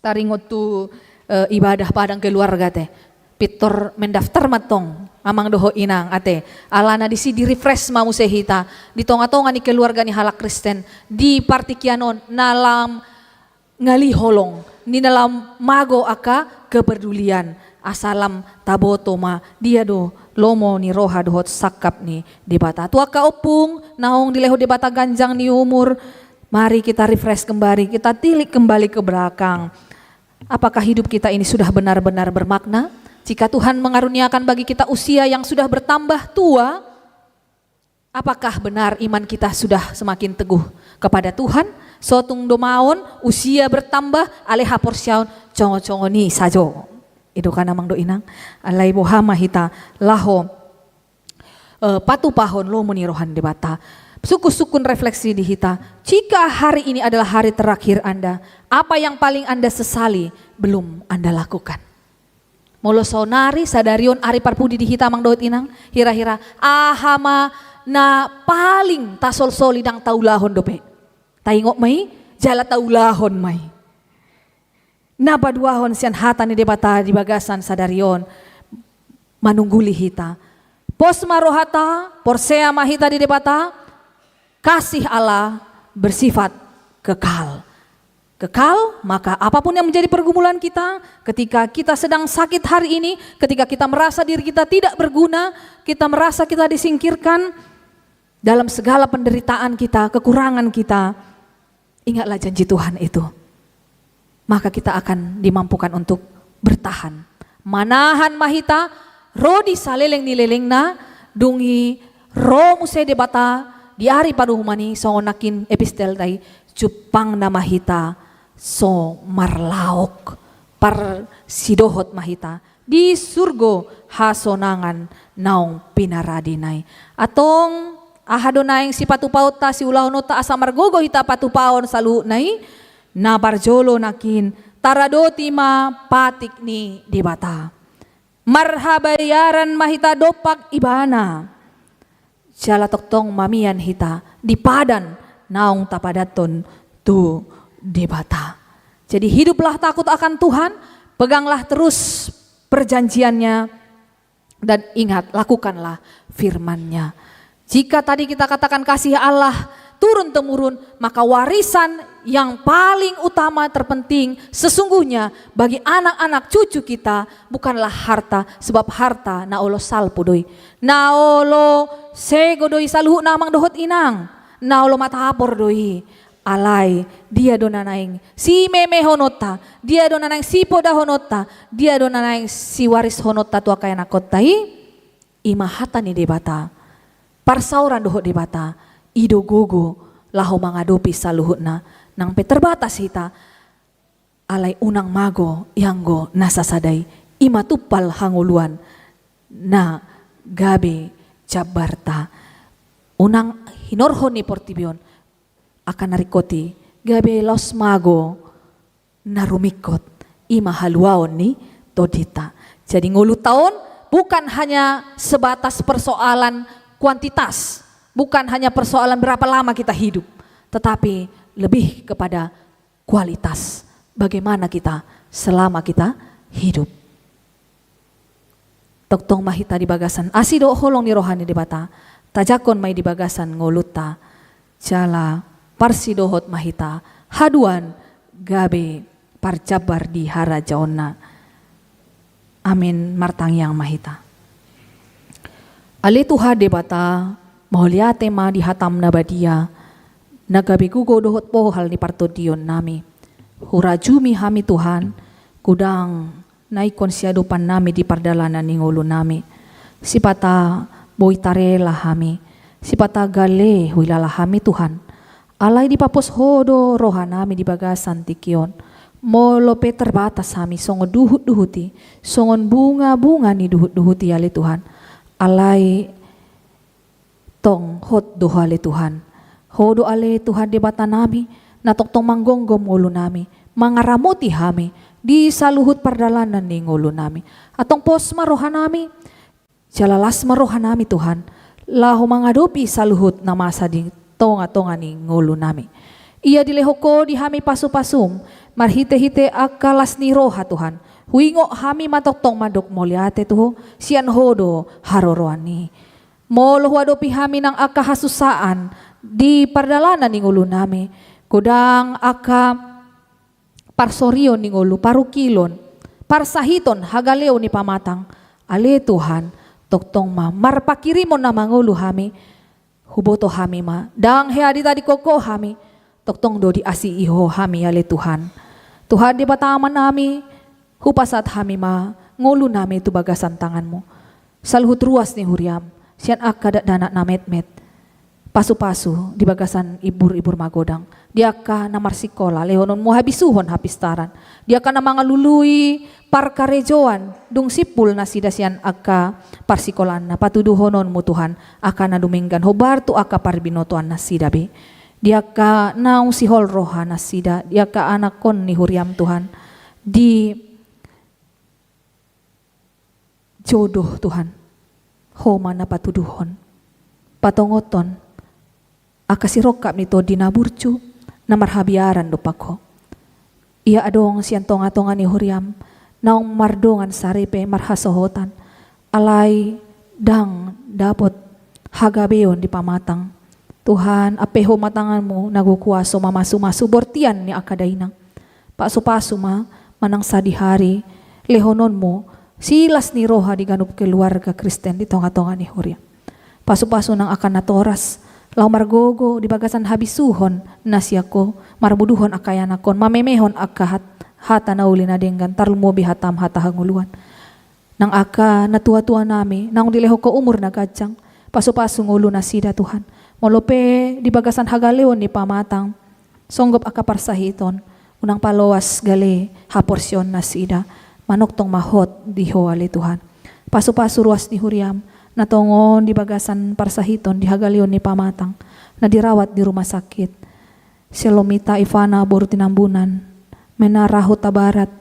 taringot tu, eh, ibadah padang keluarga te. Pintor mendaftar ma antong, amang dohot inang, ate. Alana disi di-refresh ma muse hita. Di tonga-tonga ni keluarga ni halak Kristen. Di partingkian on, na lam ngali holong. Ni na lam mago angka kepedulian. Asa lam taboto ma. Dia do lomo ni roha dohot sangkap ni Debata. Tu angka ompung, naung dilehon Debata ganjang ni umur. Mari kita refresh kembali, kita tilik kembali ke belakang. Apakah hidup kita ini sudah benar-benar bermakna? Jika Tuhan mengaruniakan bagi kita usia yang sudah bertambah tua, apakah benar iman kita sudah semakin teguh kepada Tuhan? Sotung do maon usia bertambah, alai haporseaon congo-congo ni sajo. I do kan amang dohot inang, alai boha ma hita laho eh, patupahon lomo ni roha ni Debata. Sungkun-sungkun refleksi di hita. Jika hari ini adalah hari terakhir Anda, apa yang paling Anda sesali belum Anda lakukan? Molo saonari, sadari on ari parpudi di hita amang dohot inang, hira-hira aha ma na paling tasolsoli ndang taulahon dope? Taingot ma i, jala taulahon ma i. Na paduahon sian hata ni Debata di bagasan sadari on manungguli hita. Pos ma rohata, porsea ma hita di Debata, kasih Allah bersifat kekal. Kekal, maka apapun yang menjadi pergumulan kita, ketika kita sedang sakit hari ini, ketika kita merasa diri kita tidak berguna, kita merasa kita disingkirkan, dalam segala penderitaan kita, kekurangan kita, ingatlah janji Tuhan itu. Maka kita akan dimampukan untuk bertahan. Manahan ma hita, ro di saleleng ni lelengna, dung i ro muse Debata, di ari paruhuman i songon nangkin epistel tai, jumpangna ma hita, so marlaok, parsidohot ma hita, di surgo hasonangan naung pinaradena i. Antong, aha do naeng sipatupaonta, siulahononta asa margogo hita patupahon saluhutna i? Na parjolo nangkin, taradoti ma patik ni Debata. Marhabayaran ma hita dompak Ibana. Jala tongtong ma mian hita di padan naung tapadathon tu Debata. Jadi hiduplah takut akan Tuhan, peganglah terus perjanjiannya, dan ingat, lakukanlah firman-Nya. Jika tadi kita katakan kasih Allah turun-temurun, maka warisan yang paling utama, terpenting sesungguhnya bagi anak-anak cucu kita bukanlah harta, sebab harta na olo salpu do i. Na olo sego do i saluhutna amang dohot inang, na olo matapor do i. Alai, dia do na naeng simemehononta, dia do na naeng sipodahononta, dia do na naeng siwarishononta tu angka ianakhonta i? I ma hata ni Debata. Parsaoran dohot Debata, i do gogo laho mangadopi saluhutna. Nang pe terbatas hita, alai unang mago ianggo na sasada i, i ma tumpal hangoluan na gabe jambarta. Unang hinorhon ni portibi on, angka na ringkot i gabe laos mago na rumingkot, i ma haluaon ni tondinta. Jadi ngolunta on bukan hanya sebatas persoalan kuantitas, bukan hanya persoalan berapa lama kita hidup, tetapi lebih kepada kualitas, bagaimana kita selama kita hidup. Tongtong ma hita di bagasan asi dohot holong ni roha ni Debata, tajangkon ma i di bagasan ngolunta, jala parsidohot ma hita haduan gabe parjambar di harajaonna. Amin. Martangiang ma hita. Ale Tuhan Debata, mauliate ma di hatam na badia, na gabe gogo dohot bohal ni partondionnami. Hurajumi hami Tuhan, godang na ingkon siadopannami di pardalanan ni ngolunami. Sipata boi tarela hami, sipata gale huilala hami Tuhan. Alai dipapos Ho do rohanami di bagasan tingki on. Molo pe terbatas hami songon duhutduhut i, songon bungabunga ni duhutduhut i ale Tuhan. Alai tong hot do Ho ale Tuhan. Ho do ale Tuhan Debatanami, na tongtong manggomgom ngolunami, mangaramoti hami di saluhut pardalanan ni ngolunami. Antong pos ma rohanami, jala las ma rohanami Tuhan, laho mangadopi saluhut na masa di tongatonga ni ngolunami. Ia dilehon Ho di hami pasupasum, marhitehite angka las ni roha Tuhan. Huingot hami ma tongtong mandok mauliate tu Ho, sian Ho do haroroan i. Molo huadopi hami nang angka hasusaan di pardalanan ni ngolunami, godang angka parsorion ni ngolu, parungkilon, parsahiton, hagaleon ni pamatang. Ale Tuhan, tongtong ma marpanghirimon na mangolu hami, huboto hami ma, ndang hea ditadingkon Ho hami, tongtong do diasii Ho hami ale Tuhan. Tuhan Debata Amanami, hupasahat hami ma ngolunami tu bagasan tanganMu. Saluhut ruas ni huriaM, sian angka dakdanak na metmet, pasupasu di bagasan iburibur magodang, di angka na marsikola lehononMu habisuhon hapistaran, di angka na mangalului parkarejoan, dung simpul nasida sian angka parsikolaanna, patuduhononMu Tuhan angka na dumenggan, hombar tu angka parbinotoan nasida be. Di angka naung sihol roha nasida, di angka anakkon ni huriaM Tuhan, di jodoh Tuhan, Ho ma na patuduhon, patongothon angka sirongkap ni tondi na burju, na marhabiaran dompak Ho. Ia adong sian tongatonga ni huriaM, naung mardongan saripe marhasohotan, alai ndang dapot hagabeon di pamatang. Tuhan, ampe Ho ma tanganMu na gogo huaso mamasumasu bortian ni angka dainang. Pasupasu ma manang sadihari lehononMu silas ni roha di ganup keluarga Kristen di tongatonga ni huria. Pasupasu nang angka natoras, laho margogo di bagasan habisuhon na sian Ho, marmuduhon angka ianakhon, mamemehon angka hat-, hata na uli na denggan, tarlumobi hataM hata hangoluan. Nang angka natuatuanami naung dilehon Ho umur na ganjang, pasupasu ngolu nasida Tuhan. Molo pe di bagasan hagaleon ni pamatang, songgop angka parsahiton, unang paloas gale haporseaon nasida, manongtong ma hot di Ho ale Tuhan. Pasupasu ruas ni huriaM, na tongon di bagasan parsahiton di hagaleon ni pamatang, na dirawat di rumah sakit. Selomita Ivana boru Tinambunan, Menara Huta Barat,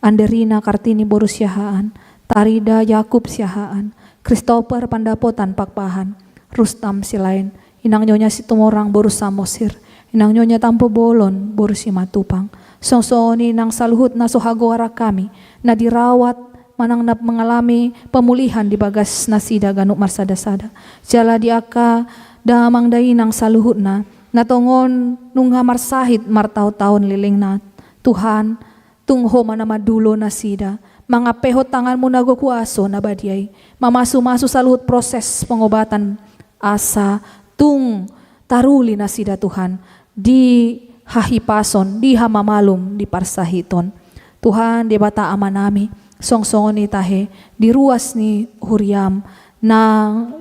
Anderina Kartini boru Siahaan, Tarida Yakub Siahaan, Christopher Pandapotan Pakpahan, Rustam Silaen, inang nyonya Situmorang boru Samosir, inang nyonya Tampubolon boru Simatupang. Songon i nang saluhut na so hagoaran hami, na dirawat manang na mengalami pemulihan di bagas nasida ganup marsadasada. Jala di angka damang dainang saluhutna, na tongon nunga marsahit martaontaon lelengna. Tuhan, tung Ho ma na mandulo nasida, mangampehon tanganMu na gogo huaso na badia i, mamasumasu saluhut proses pengobatan asa tung taruli nasida Tuhan, di hahipason, di hamamalum, di parsahiton. Tuhan Debata Amanami, songon i tahe, di ruas ni huriaM, na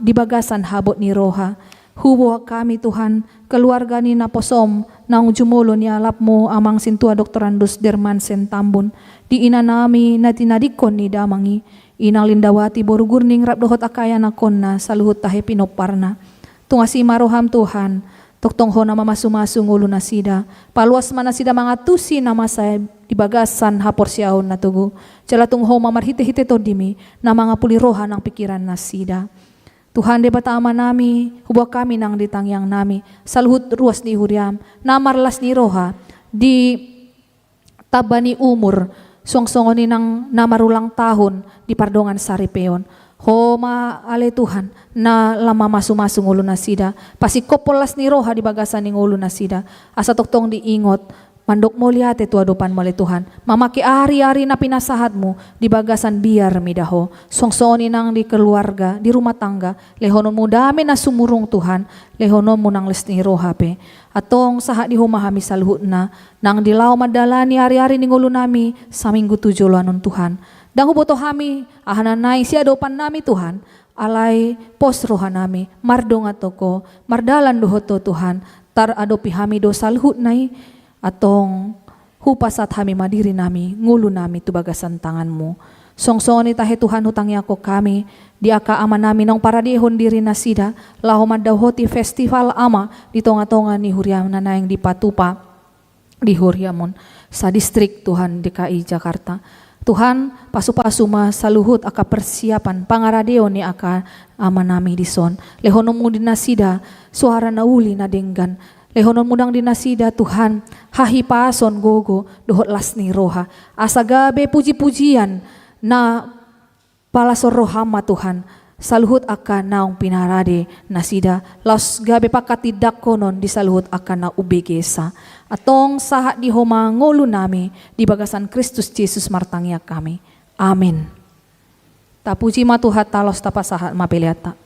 di bagasan habot ni roha, huboan hami Tuhan, keluarga ni naposoM, naung jumolo nialapMu Amang Sintua Doktorandus Dermansen Tambun, di inanami na tinadingkon ni damang i, Inang Lindawati boru Gurning rap dohot angka ianakhonna, saluhut tahe pinomparna. Tung asi ma rohaM Tuhan, Tongtong Ho na mamasumasu ngolunasida, paluas ma nasida mangantusi na masa di bagasan haporseaon na togu. Jala tung Ho ma marhitehite TondiMi na mangapuli roha nang pingkirannasida. Tuhan Debata Amanami, huboan hami nang di tangiangnami saluhut ruas ni huriaM na marlas ni roha di tamba ni umur, suang songon i nang na marulang tahun di pardongansaripeon. Ho ma ale Tuhan na lam mamasumasu ngolunasida, pasingkophon las ni roha di bagasan ni ngolunasida, asa tongtong diingot mandok mauliate tu adopanMu ale Tuhan, mamake ariari na pinasahatMu di bagasan biar mida Ho, suang songon i nang di keluarga, di rumah tangga. LehononMu dame na sumurung Tuhan, lehononMu nang las ni roha pe. Antong sahat di Ho ma hami saluhutna, nang di laho mandalani ariari ni ngolunami saminggu tu joloan on Tuhan. Ndang huboto hami aha na naeng siadopannami Tuhan, alai pos rohanami mardongan tu Ho, mardalan dohot Ho Tuhan. Taradopi hami do saluhutna i. Antong hupasahat hami ma dirinami, ngolunami tu bagasan tanganMu. Suang songon i tahe Tuhan, hutangiangkon hami di angka amanami naung paradehon dirinasida laho mandapothon festival ama di tongatonga ni huria na naeng dipatupa di huriaM on sadistrik Tuhan, DKI Jakarta. Tuhan, pasupasu ma saluhut angka persiapan pangaradeon ni angka amanami dison. LehononMu di nasida suara na uli na denggan. LehononMu nang di nasida Tuhan hahipason, gogo dohot las ni roha, asa gabe pujipujian na palashon rohaM ma Tuhan saluhut angka naung pinarade nasida, laos gabe pangkatindangkonon di saluhut angka na umbegesa. Antong sahat di Ho ma ngolunami, di bagasan Kristus Jesus martangiang hami. Amin. Tapuji ma Tuhanta, laos tapasahat ma peleanta.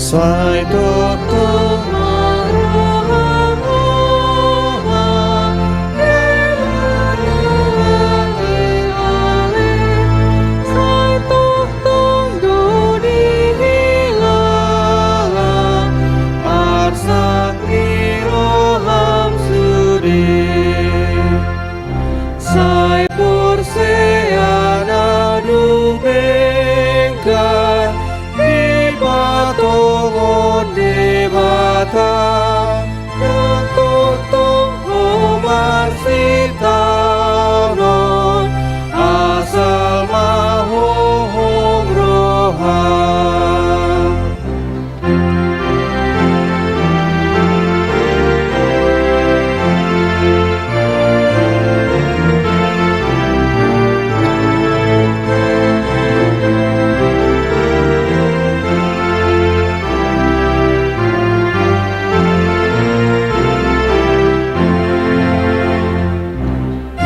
Sai tongtong ma roham, roham, sai tongtong do dihilala arsak ni roham sude. Sai porsea na dumenggan dipatongon Debata, na tongtong ho marsitaonon, asal ma hohom roham.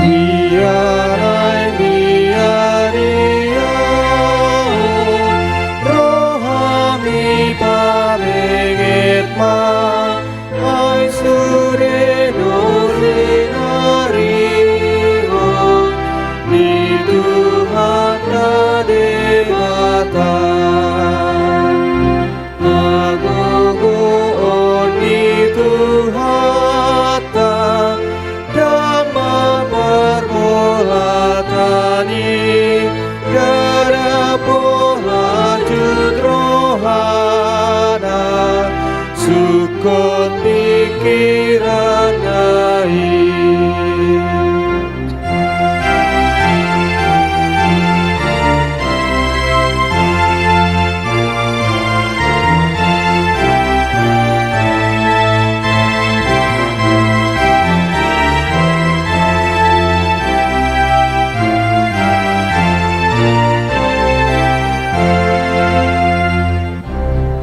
Ia naeng ia, ia rohami pabenget ma, ai sude do sinarihon ni Tuhanta Debata. Agogo pikiranna i.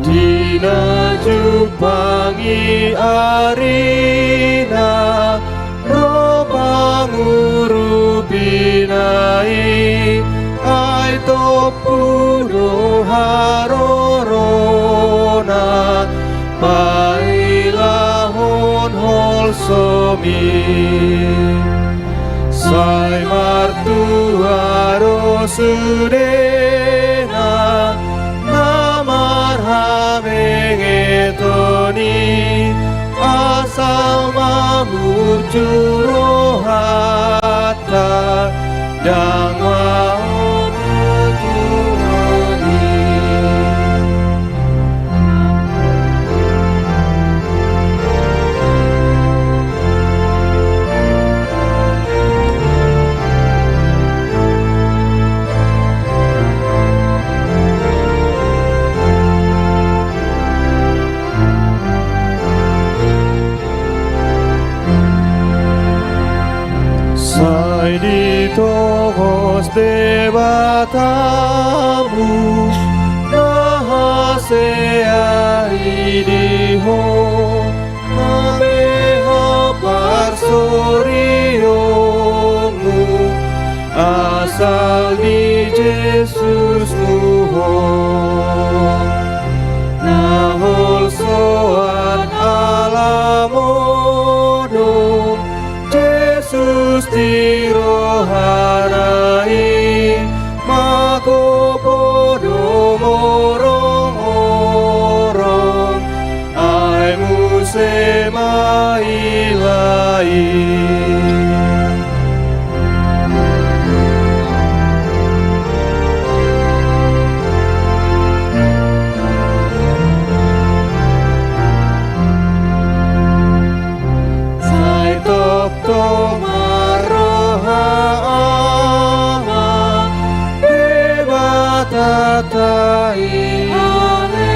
Di na jumpang i arina ro pangurupina i, ai tompu do harorona pailahon holsomi. Sai martua do sudena na marhabengeton i, asal ma burju rohanta, ndang maopat Tuhan i. Sai ditongos Debatamu na hasea i di ho, na beha parsorionmu, asal di Jesus muhot. Na holsoan ala modom Jesus di rohana i, magopo do morongorong, ai muse maila i. Sai tongtong ma roha Ama Debatanta i, ale,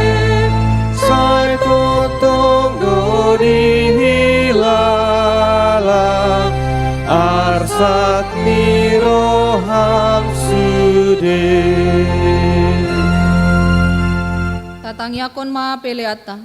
sai tongtong do dihilala arsak ni roham sude. Tatangiangkon ma peleanta.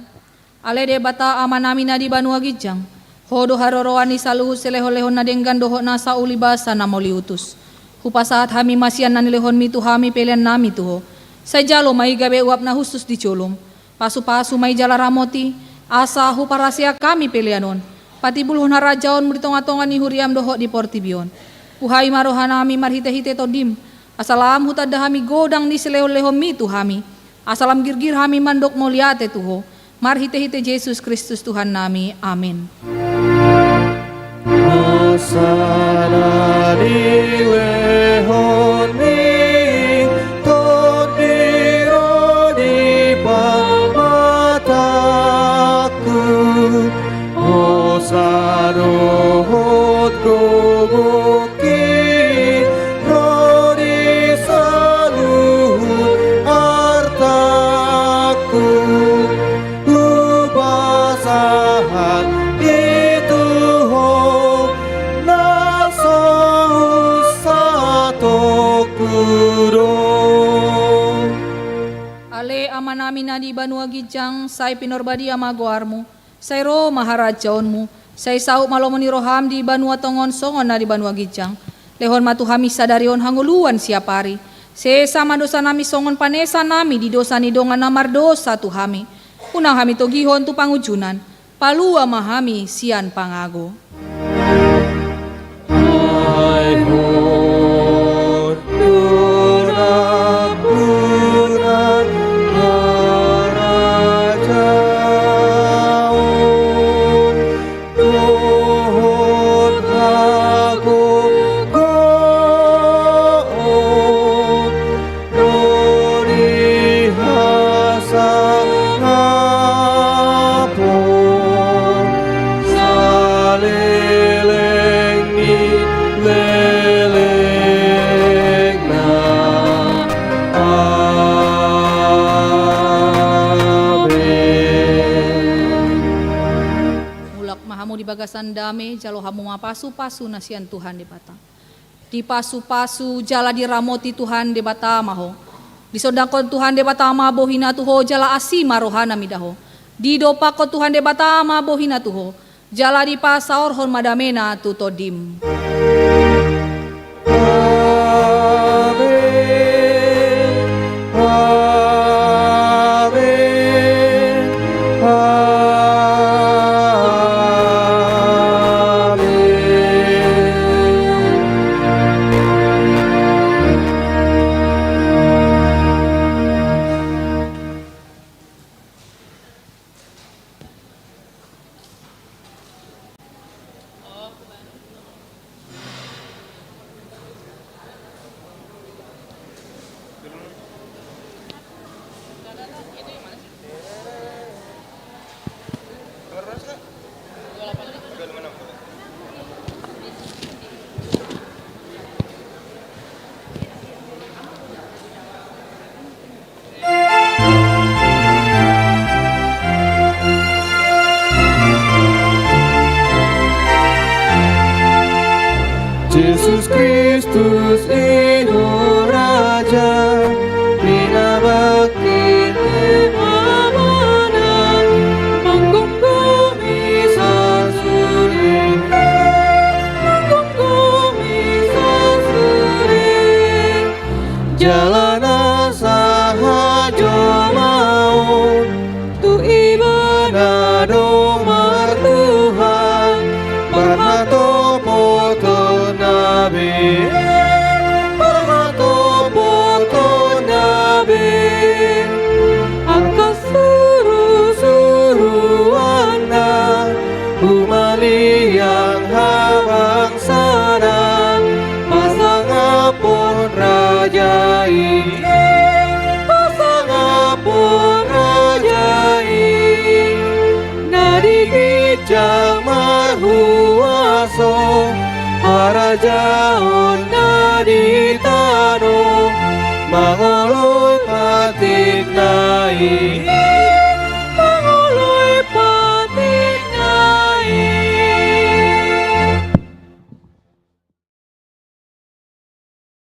Ale Debata Amanami na di banua ginjang, Ho do haroroan ni saluhut silehonlehon na denggan dohot nasa uli basa na mauliutus. Hupasahat hami ma sian na nilehonmi tu hami peleannami tu Ho. Sai jalo ma i gabe uap na hushus di jolom. Pasupasu ma i jala ramoti, asa huparaseang hami pelean on patimbulhon harajaonmu di tongatonga ni huriam dohot di portibi on. Buhai ma rohanami marhitehite Tondim, asa lam hutanda hami godang ni silehonlehonmi tu hami, asa lam girgir hami mandok mauliate tu Ho, marhitehite Jesus Kristus Tuhannami. Amen. Asa na nilehonmi Tondi ro di pamatangku, hosa dohot gogo ro di saluhut artangku, hupasahat i tu Ho na so hunsatongku do. Ale Amanami na di banua ginjang, sai pinarbadia ma goarmu. Sai ro ma harajaonmu, sai saut ma lomo ni roham di banua tonga on songon na di banua ginjang. Lehon ma tu hami sadari on hangoluan siapari. Sesa ma dosanami songon panesanami di dosa ni dongan na mardosa tu hami. Unang hami togihon tu pangunjunan. Palua ma hami sian pangago. Ai Ho do nampuna harajaon dohot hagogoon ro di hasangapon bagasan dame, jalo hamu ma pasupasu na sian Tuhan Debata. Dipasupasu jala diramoti Tuhan Debata ma ho. Disondangkon Tuhan Debata ma bohina tu ho jala asi ma rohana mida ho. Didompakkon Tuhan Debata ma bohina tu ho jala dipasaorhon ma damena tu tondim. Amen. Amen. Amen. Jesus Kristus i do Raja, pinabangkit Ibana, manggomgomi sasude, manggomgomi sasude. Jala na sahajomaon tu Ibana do martuhan, parhatopoton na be, parhatopoton na be. Angka surusuruanna humaliang habang sada, pasangaphon raja i, pasangaphon raja i. Na di ginjang marhuaso, harajaon na di tano, mangoloi patikna i.